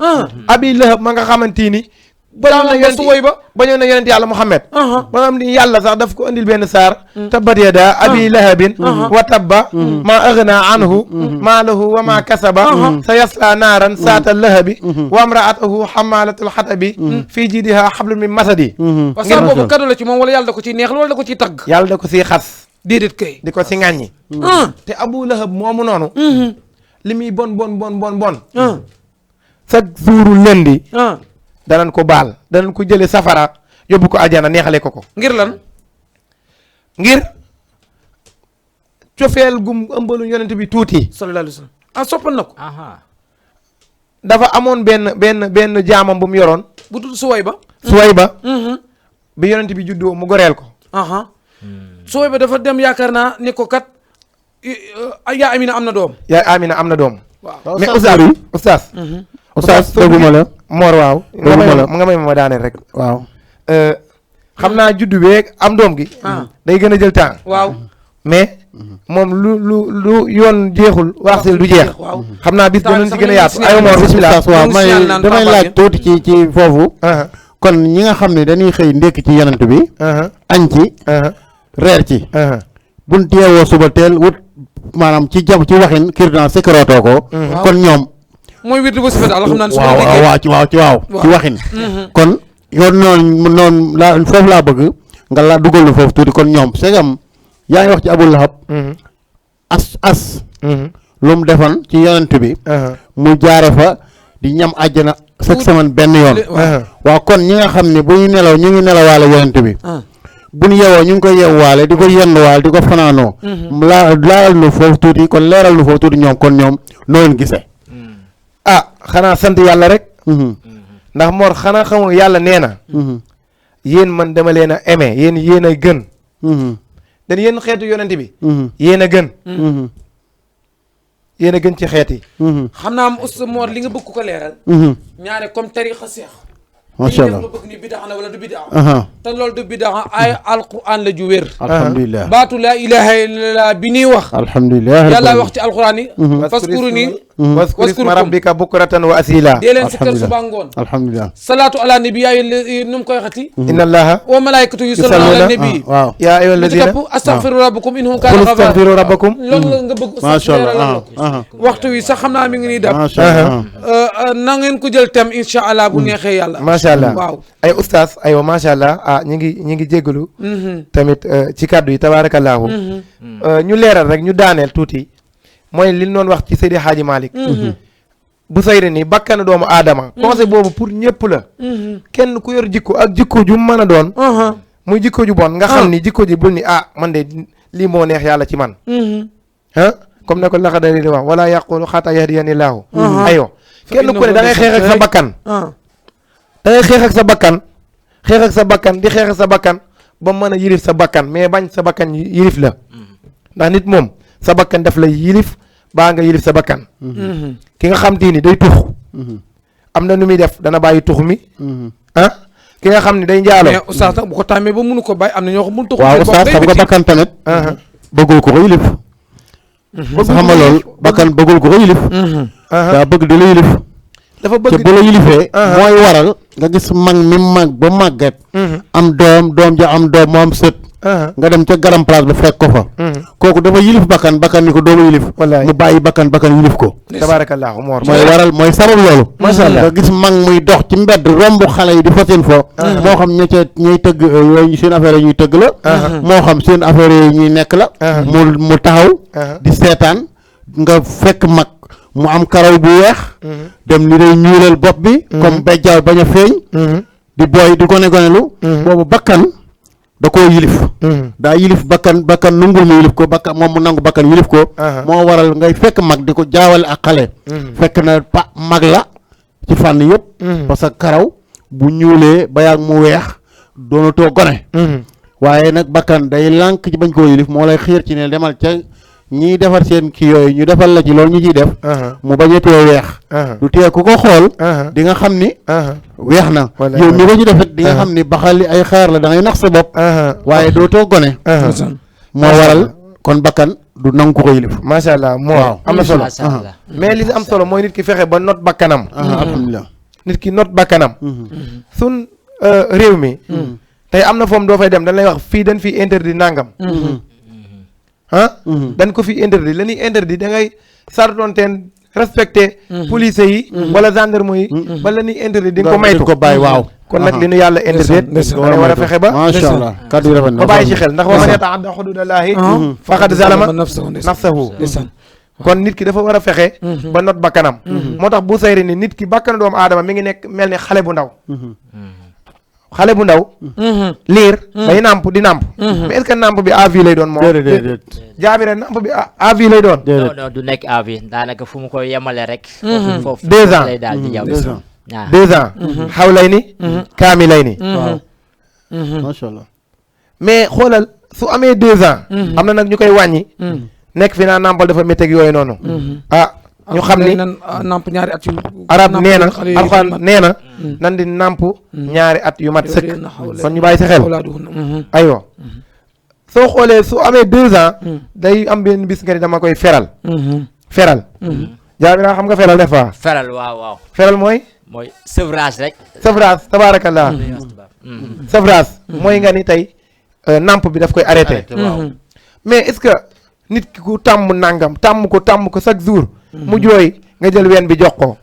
Abi Lahab ma nga xamante ni bañoon na yonent yàlla Muhammad ba nga xam ni yàlla sax daf ko andil benn saar tabbat yadaa abi lahabin wa tabba maa aghnaa anhu maaluhu wa maa kasaba sa yasla naaran saata lahabi wa amraatahu xamaalatul xatabi fii jiidihaa hablum min masadi parce que boobu kado la ci moom wala yàlla da ko ciy neexal wala da ko ciy tagg yàlla da ko siy xas déedéet kay di ko si ŋàññi te Abu Lahab moomu noonu li muy bon chaque jour lundi danañ ko baal danañ ko jële safara yóbbu ko ajana neexale ko ngir lan ngir cofeel gum ëmbalu yonent bi tuuti sallallahu alayhi wa sallam soppal na ko dafa amoon benn jaamam bu mu yoroon bu tudd Suwayba bi yonent bi juddoo mu goreel ko Suwayba dafa dem yaakaar naa ni ko kat yaa Amina am na doom waaw mais oustaz dëgguma la Mor waaw nga may ma daaneel rek waaw xam naa juddu beeg am doom gi day gën a jël temps waaw mais moom lu yoon jeexul waxsil du jeex xam naa bis danañ si gën a yaatu ay Mor bismillah waaw damay laaj tuuti ci foofu kon ñi nga xam ne dañuy xëy ndékk ci yonent bi añ ci reer ci buñ teewoo suba teel wut maanaam ci waxin kirdan sécurité ko kon ñoom mooy wirdu ba si daal xam naa ne waaw ci waxin kon yoon noonu laa foofu laa bëgg nga la dugal lu foofu tuuti kon ñoom segam yaa ngi wax ci Abu Lahab as lu mu defoon ci yonent bi mu jaare fa di ñam àjjana chaque semaine benn yoon waaw kon ñi nga xam ne bu ñu nelaw ñu ngi nelawaale yonent bi bu ñu yewoo ñu ngi koy yewwaale di ko yenduwaale di ko fanaanoo laalal nu foofu tuuti kon leeral nu foofu tuuti ñoom kon ñoom noonu gisee xanaa sant yàlla rek ndax Mor xanaa xamoo yàlla nee na yéen man dama leen a aimé yéen a gën dañ yéen xeetu yonent bi yéen a gën ci xeet yi xam naa am Oustaz Mor li nga bëgg ko leeral ñaare comme tarixa seex macha allah bëgg ni bidaa na wala du bidaa te loolu du bidaa ay alquran la ju wér alhamdulilah baatu laa ilaha illallah bi ñuy wax alhamdulilah yàlla wax ci alquran yi faskuruni waskurisma rabbika bukratan wa asila dee leen si kër suba ngoon alhamdulilah salaatu ala nabi yaa nu mu koy waxati inna allaha wa malaikatu yusalluna ala nabi waaw yaa ayyuha alladina topp astaghfiru rabbakum innahu qul kaana astaghfiru rabbakum loolu la nga bëgg macha allah waxtu wi sax xam naa mi ngi nii dab na ngeen ko jël thème incha allah bu neexee yàlla macha allah waaw ay oustaz aywa macha allah ñi ngi jéggalu tamit ci kàddu yi tabaarakallaahu ñu leeral rek ñu daaneel tuuti mooy li noon wax ci Seydi Hadji Malick bu sayre ni bakkanu doomu aadama conseil boobu pour ñëpp la kenn ku yor jikko ak jikko ju mën a doon muy jikko ju bon nga xam ni jikko ji bul ni man de lii moo neex yàlla ci man comme ne ko laxadari di wax wala yaqulu xaata yahdiyani laahu aywa kenn ku ne da ngay xeex ak sa bakkan da ngay xeex ak sa bakkan di xeex ak sa bakkan ba mën a yilif sa bakkan mais bañ sa bakkan yilif la ndax nit moom sa bakkan daf lay yilif baa nga yilif sa bakkan ki nga xam te ni day tux am na nu muy def dana bàyyi tux mi ki nga xam ne day njaaloo mais oustaz nag bu ko tàmmee ba mënu ko bàyyi am na ñoo xam mënu taxul waaw oustaz xam nga bakkan tamit bëggul ko ko yilif xam nga loolu bakkan bëggul ko ko yilif daa bëgg di la yilif dafa bëgg te bu la yilifee mooy waral nga gis mag mi mag ba màgget am doom ja am doom mu am sët nga dem ca garam place ba fekk ko fa kooku dafa yilif bakkan bakkan ni ko dooma yilif mu bàyyi bakkan yilif ko tabaarakallaahu Mor mooy waral mooy sabab loolu macha allah nga gis mag muy dox ci mbedd romb xale yi di fa seen fo moo xam ñuy tëgg yooyu seen affaire yi ñuy tëgg la moo xam seen affaire yi ñuy nekk la mu taxaw di seetaan nga fekk mag mu am karaw bu weex dem ni day ñuulal bopp bi comme bejjaaw bañ a feeñ di booy di gone lu boobu bakkan da koo yilif daa yilif bakkan nungul mu yilif ko bakkan moom mu nangu bakkan yilif ko moo waral ngay fekk mag di ko jaawale ak xale fekk na mag la ci fànn yëpp parce que karaw bu ñuulee ba yàgg mu weex doonatoo gone waaye nag bakkan day lànk ci bañ koo yilif moo lay xiir ci ne demal ca ñiy defar seen kii yooyu ñu defal la ci loolu ñu ciy def mu bañ a tee weex du tee ku ko xool di nga xam ni weex na yow mi ko ci defet di nga xam ni baxali ay xeer la da ngay nax sa bopp waaye dootoo gone moo waral kon bakkan du nangu ko yilif macha allah moo am na solo mais li am solo mooy nit ki fexe ba not bakkanam alhamdulilah nit ki not bakkanam sun réew mi tey am na foom doo fay dem dañ lay wax fii dañ fi interdit nangam dañ ko fi interdit la ñuy interdit da ngay sartonteen respecté police yi wala gendarme yi ba la ñuy interdit di nga ko maytu ko bàyyi waaw kon nag li ñu yàlla interdit da war a fexe ba macha allah kaddu yi rafet na ba bàyyi ci xel ndax wa man yata'adda hududallaahi faqad zalama nafsahu kon nit ki dafa war a fexe ba not bakkanam moo tax bu sayri ni nit ki bakkanu doomu aadama mi ngi nekk mel ni xale bu ndaw xale bu ndaw liir day nàmp di nàmp mais est-ce que nàmp bi à vie lay doon moom jaabire nàmp bi à vie lay doon non du nekk à vie daanaka fu mu ko yemale rek foofu 2 ans lay daal di jaw 2 ans xaw lay ni kaami lay ni macha allah mais xoolal su amee 2 ans am na nag ñu koy wàññi nekk fi naa nàmpal dafa métti ak yooyu noonu ñu xam ni namp ñaari at yu arab nee na alxuraan nee na nan di namp ñaari at yu mat sëkk kon ñu bàyyi si xel aywa soo xoolee su amee 2 ans day am benn bis nga ni dama koy feral jaabira xam nga feral def fa feral waaw feral mooy sevrage rek sevrage tabaarakallah sevrage mooy nga ni tey namp bi daf koy arrêté mais est-ce que nit ki ku tàmm nangam tàmm ko chaque jour mu jooy nga jël ween bi jox ko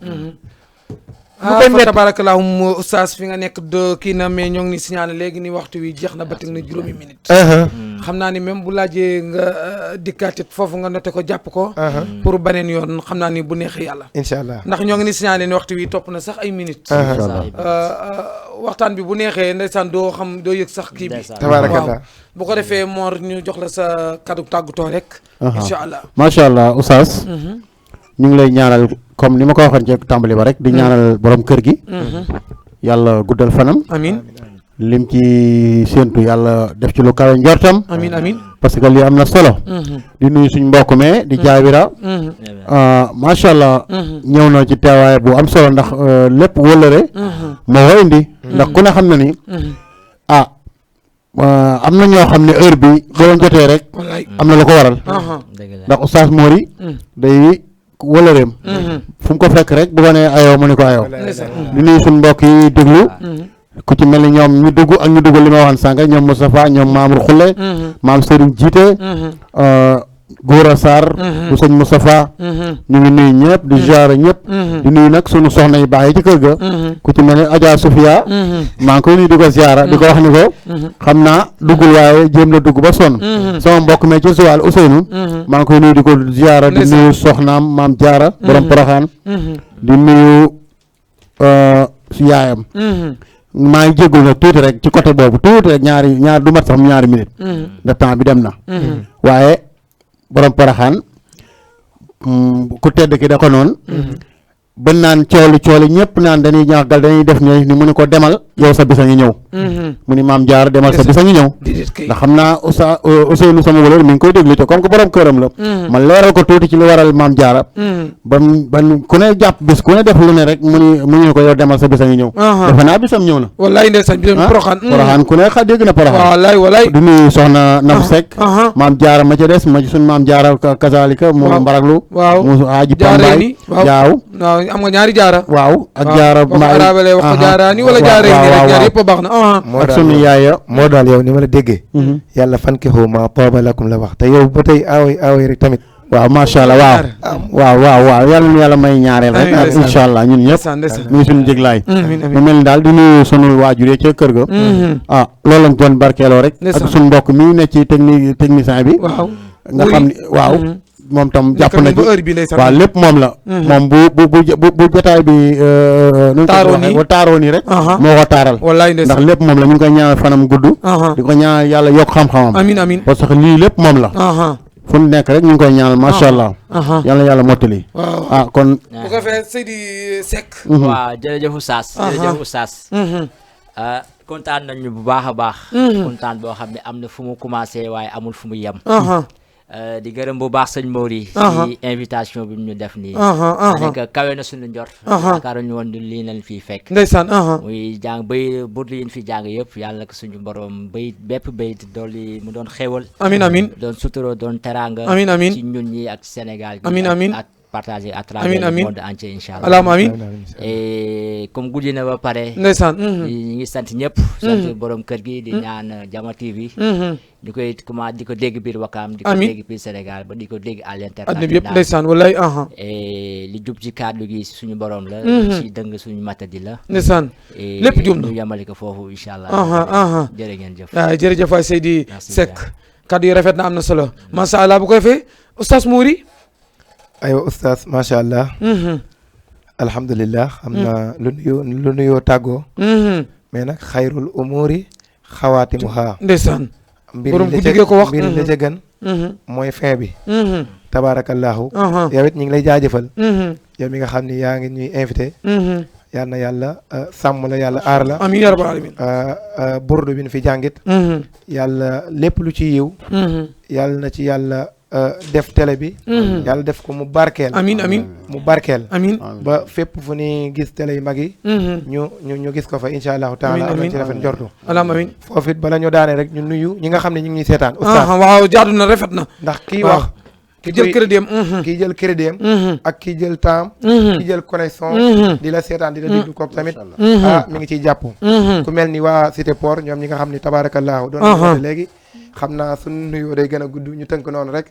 fa tabarakallahu oustaz fi nga nekk de kii na mais ñoo ngi ni signalé léegi ni waxtu wi jeex na ba teg na juróomi minute xam naa ni même bu laajee nga dikkaatit foofu nga noté ko jàpp ko pour beneen yoon xam naa ni bu neexee yàlla incha allah ndax ñoo ngi ni signalé ni waxtu wi topp na sax ay minutes waxtaan bi bu neexee ndeysaan doo yëg sax kii bi tabarakallah bu ko defee Mor ñu jox la sa kaddu tàggutoo rek incha allah macha allah oustaz ñu ngi lay ñaanal comme ni ma ko waxoon ci tàmbali ba rek di ñaanal borom kër gi yàlla guddal fanam amin lim ci séentu yàlla def ci lu kawe njortam amin parce que lii am na solo di nuyu suñ mbokk me di jaabira macha allah ñëw na ci teewaay bu am solo ndax lépp wëllëre moo ko indi ndax ku ne xam na ni am na ñoo xam ne heure bi boo leen jotee rek am na lu ko waral ndax oustaz Mori day wëlëreem fu mu ko fekk rek bu ko nee ayoo mu ne ko ayoo di nuyu suñ mbokk yi déglu ku ci mel ni ñoom ñu dugg ak ñu dugg li ma waxoon sànq ñoom Moustapha ñoom Mamour Khoule maam Serigne Jiite Gora Sarr bu sëñ Moustapha ñu ngi nuyu ñëpp di ziare ñëpp di nuyu nag sunu soxna yi baax yi ci kër ga ku ci mel ni Adja Soufia maa ngi koy nuyu di ko ziara di ko wax ni ko xam naa duggul waaye jéem na dugg ba sonn sama mbokk me ci suwaal Ousseynou maa ngi koy nuyu di ko ziara di nuyu soxnaam maam Jaara borom Poroxaan di nuyu si yaayam maa ngi jéggul nag tuuti rek ci côté boobu tuuti rek ñaari du mat sax ñaari minute de temps bi dem na waaye borom Poroxaan ku tedd ki da ko noonu ba naan cooli ñëpp naan dañuy ñaagal dañuy def ñooy ni mu ni ko demal yow sa bisa ngi ñëw mu ni maam Jaara demal sa bisa ngi ñëw ndax xam naa Ousseynou sama wala mi ngi koy déglu te comme que borom këram la ma leeral ko tuuti ci lu waral maam Jaara ban ku ne jàpp bis ku ne def lu ne rek mu ñu ko yow demal sa bisa ngi ñëw defe naa bisam ñëw na wallaay ndeysaan bisam Poroxaan ku ne dégg na Poroxaan wallaay du nuyu soxna Naf Seck maam Jaara ma ca des ma suñ maam Jaara kazalika mu mbaraglu mu Haaji Pambaay jaaw am nga ñaari jaara waaw ak jaara arabale wax ko jaaraani wala jaaree ni rek ñaar yëpp baax na ak sunu yaaya moo daal yow ni ma la déggee yàlla fankihu ma taaba lakum la wax te yow ba tey aaway rek tamit waaw macha allah waaw yàlla nu yàlla may ñaareel rek incha allah ñun ñëpp mu ngi suñu jéglaay mu mel ni daal di nuyu sunu waajur ca kër ga loolu lañ doon barkeeloo rek ak suñu mbokk mi ne ci technicien bi nga xam ni moom tam jàpp na ci waaw lépp moom la moom bu jotaay bi taaroo nii rek moo ko taaral ndax lépp moom la ñu ngi koy ñaanal fanam gudd di ko ñaanal yàlla yokk xam-xamam amiin parce que lii lépp moom la fu mu nekk rek ñu ngi koy ñaanal macha allah yàlla mottali kon bu ko fee Seydi Seck waaw jërëjëf Oustaz kontaan nañu bu baax a baax kontaan boo xam ne am na fu mu commencé waaye amul fu mu yem di gërëm bu baax sëñ Mori ci invitation bi ñu def nii nekk kawe na suñu njort yaakaar ñu woon lii lañ fiy fekk ndeysaan muy jàng bay burdu yi ñu fi jàng yëpp yàlla ko suñu borom bay bépp bayit dooli mu doon xéewal amiin doon suturoo doon teraanga amiin ci ñun ñi ak Sénégal amiin ak partagé à travers le monde entier inchallah allahumma amiin et comme guddi na ba pare ndeysaan ñu ngi sant ñëpp sant borom kër gi di ñaan Jama TV di koy comment di ko dégg biir Wakaam di ko dégg biir Sénégal ba di ko dégg à l'international adduna yëpp ndeysaan wallaay et li jub ci kàddu gi suñu borom la ci dëng suñu matadi la ndeysaan lépp jum na ñu yemale ko foofu inchallah jërë ngeen jëf waaw jërëjëf waay Seydi Seck kàddu yi rafet na am na solo masha Allah bu ko defee Oustaz Mouri aywa Oustaz macha allah alhamdulilah xam naa lu nuyoo tàggoo mais nag xayrul umuri xawaatimuha ndeysaan borom guddi gee ko wax mbir la ca gën mooy fin bi tabaarakallahu yow it ñu ngi lay jaajëfal yow mi nga xam ni yaa ngi ñuy invité yal na yàlla sàmm la yàlla aar la amiin yaa rabbal aalamiin burdu bi nu fi jàngit yàlla lépp lu ci yiw yàlla na ci yàlla def télé bi yàlla def ko mu barkeel amiin mu barkeel amiin ba fépp fu ni gis télé yu mag yi ñu gis ko fa insha allahu taala am ci rafet njortu amiin foofu it bala ñu daane rek ñu nuyu ñi nga xam ne ñu ngi ñuy seetaan oustaz waaw jaadu na rafet na ndax kii wax ki jël crédit kii jël crédit ak kii jël temps kii jël connexion di la seetaan di la déglu ko tamit mi ngi ciy jàpp ku mel ni waa Cité Port ñoom ñi nga xam ni tabarakallahu doon woote léegi xam naa suñu nuyoo day gën a gudd ñu tënk noonu rek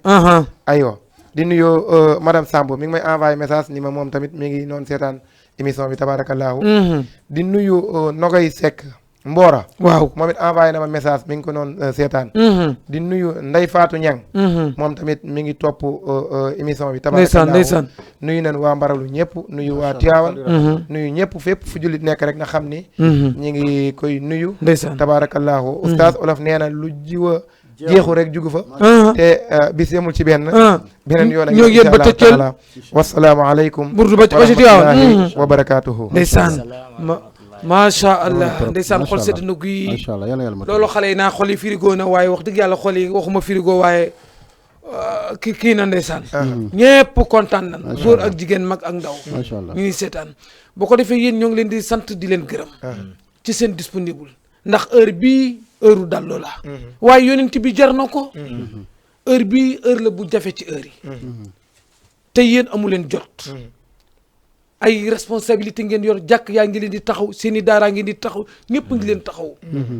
aywa di nuyoo madame Samb mi ngi may envoyé message ni ma moom tamit mi ngi noonu seetaan émission bi tabarakallahu di nuyu Nogay Seck Mbora waaw moom it envoyé na ma message mi ngi ko noonu seetaan di nuyu Ndey Fatou Niang moom tamit mi ngi topp émission bi tabarakallahu ndeysaan nuyu nañ waa Mbaralu ñëpp nuyu waa Tiwaawan nuyu ñëpp fépp fu jullit nekk rek nga xam ni ñi ngi koy nuyu tabarakallahu oustaz olof nee na lu jiwa jeexu rek jugu fa te bis yemul ci benn beneen yoon ak ñoo yéen ba tëccël wasalaamu aleykum burdu ba ci Tiwaawan wa barakatuhu ndeysaan macha allah ndeysaan xol sedd na guy loolu xale yi naa xol yi frigo na waaye wax dëgg yàlla xol yi waxuma frigo waaye kii na ndeysaan ñëpp kontaan nan góor ak jigéen mag ak ndaw ñu ngi seetaan boo ko defee yéen ñoo ngi leen di sant di leen gërëm ci seen disponible ndax heure bii heure u dallo la waaye yonent bi jar na ko heure bii heure la bu jafe ci heure yi te yéen amu leen jot ay responsabilité ngeen yor jàkk yaa ngi leen di taxaw seeni daaraa ngeen di taxaw ñëpp ngi leen taxaw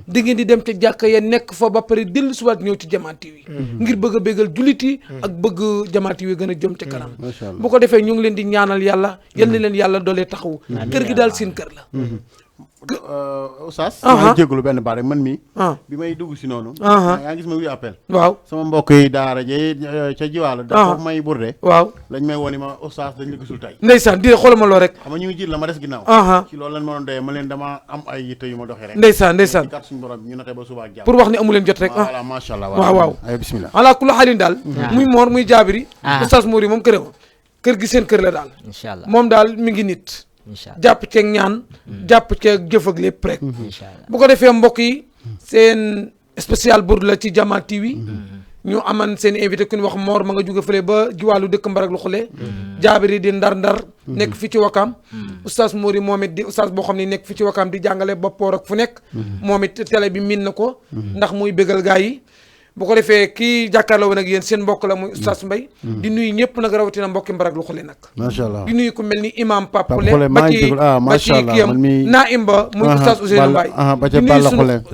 di ngeen di dem ca jàkk ya nekk fa ba pare dellu subaat ñëw ci Jama TV ngir bëgg a bégal jullit yi ak bëgg Jama TV gën a jëm ca kanam bu ko defee ñu ngi leen di ñaanal yàlla yal na leen yàlla doolee taxaw kër gi daal seen kër la Oustaz maa jégalu benn baat rek man mii bi may dugg si noonu yaa gis ma wuy appel waaw sama mbokk yi daara je ca jiwaala da foofu may burde waaw lañ may woni ma Oustaz dañ la gisul tey ndeysaan di xoolal ma loo rek xam nga ñu ngi jiit la ma des ginnaaw ci loolu lañ ma doon doyee ma leen dama am ay yitte yu ma doxee rek ndeysaan kat suñu borom ñu noté ba suba ak jàmm pour wax ni amu leen jot rek voilà macha allah waaw ay bismillah ala kulli xaalin daal muy moor muy jaabiri Oustaz Mouri moom kër kër gi seen kër la daal incha allah moom daal mi ngi nit incha allah jàpp ceeg ñaan jàpp ceeg jëf ak lépp rek incha allah bu ko defee mbokk yi seen spécial bourde la ci Jama TV ñu aman seen invité ku ñu wax Mor ma nga jóge fële ba jiwàllu dëkk Mbarak lu xule jaabiri di ndar nekk fi ci Wakaam oustaz Mouri moom it di oustaz boo xam ne nekk fi ci Wakaam di jàngale boppoor ak fu nekk moom it télé bi miin na ko ndax muy bégal gaa yi bu ko defee kii jàkkaarloo woon ak yéen seen mbokk la muy oustaz Mbaye di nuyu ñëpp nag rawatina mbokki Mbarak lu xule nag macha allah di nuyu ku mel ni imam Pape Xule Xule ba ci ba ci kiyam Naim ba muy oustaz Ousseynou Mbaye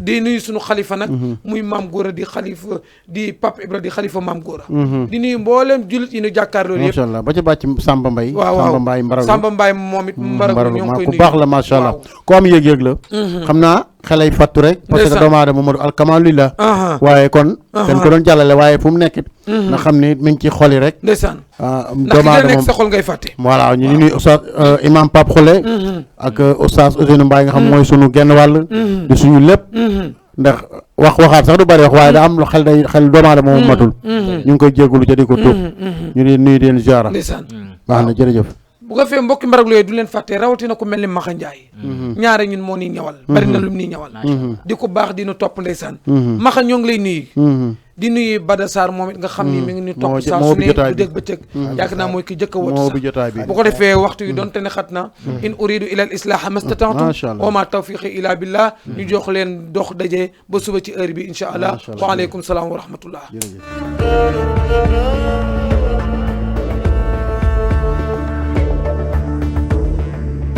di nuyu sunu xalifa nag muy maam Góora di xalifa di Pape Ibra di xalifa maam Góora di nuyu mbooleem jullit yi ñu jàkkaarloo yëpp macha allah ba ci bàcc Samba Mbaye waaw Samba Mbaye Mbarak Samba Mbaye moom it Mbarak ñoo ngi koy ku nuyu baax la macha allah ko am yëg-yëg la xam naa xelay fattu rek parce que doomu aadama Mamadou alkamalillah waaye kon dañ ko doon jàllale waaye fu mu nekkit nga xam ni mi ngi ci xol yi rek ndeysaan doomu aadama nekk sa xol ngay fàtte voilà ñu ngi nuyu oustaz imam Pape Xule ak oustaz Ousseynou Mbaye nga xam mooy sunu genn wàll di suñu lépp ndax waxaat sax du bari wax waaye da am lu xel doomu aadama moom matul ñu ngi koy jégalu ca di ko tuub ñu di nuyu di leen ziara ndeysaan baax na jërëjëf bu ko fee mbokki Mbarak lu yooyu du leen fàtte rawatina ku mel ni Maxa Njaay ñaare ñun moo ni ñawal bari na lum nii ñawal di ko baax di nu topp ndeysaan Maxa ñoo ngi lay nuyu di nuyu Bada Sarr moom it nga xam ni mi ngi ñu topp saa su ne du dégg bëccëg yaakaar naa mooy ki jëkk a woote sax bu ko defee waxtu yi doonte ne xat na in uridu ila al islaha mastata'tu wa ma tawfiqi ila billah ñu jox leen dox daje ba suba ci heure bi insha allah wa aleykum salaam wa rahmatullah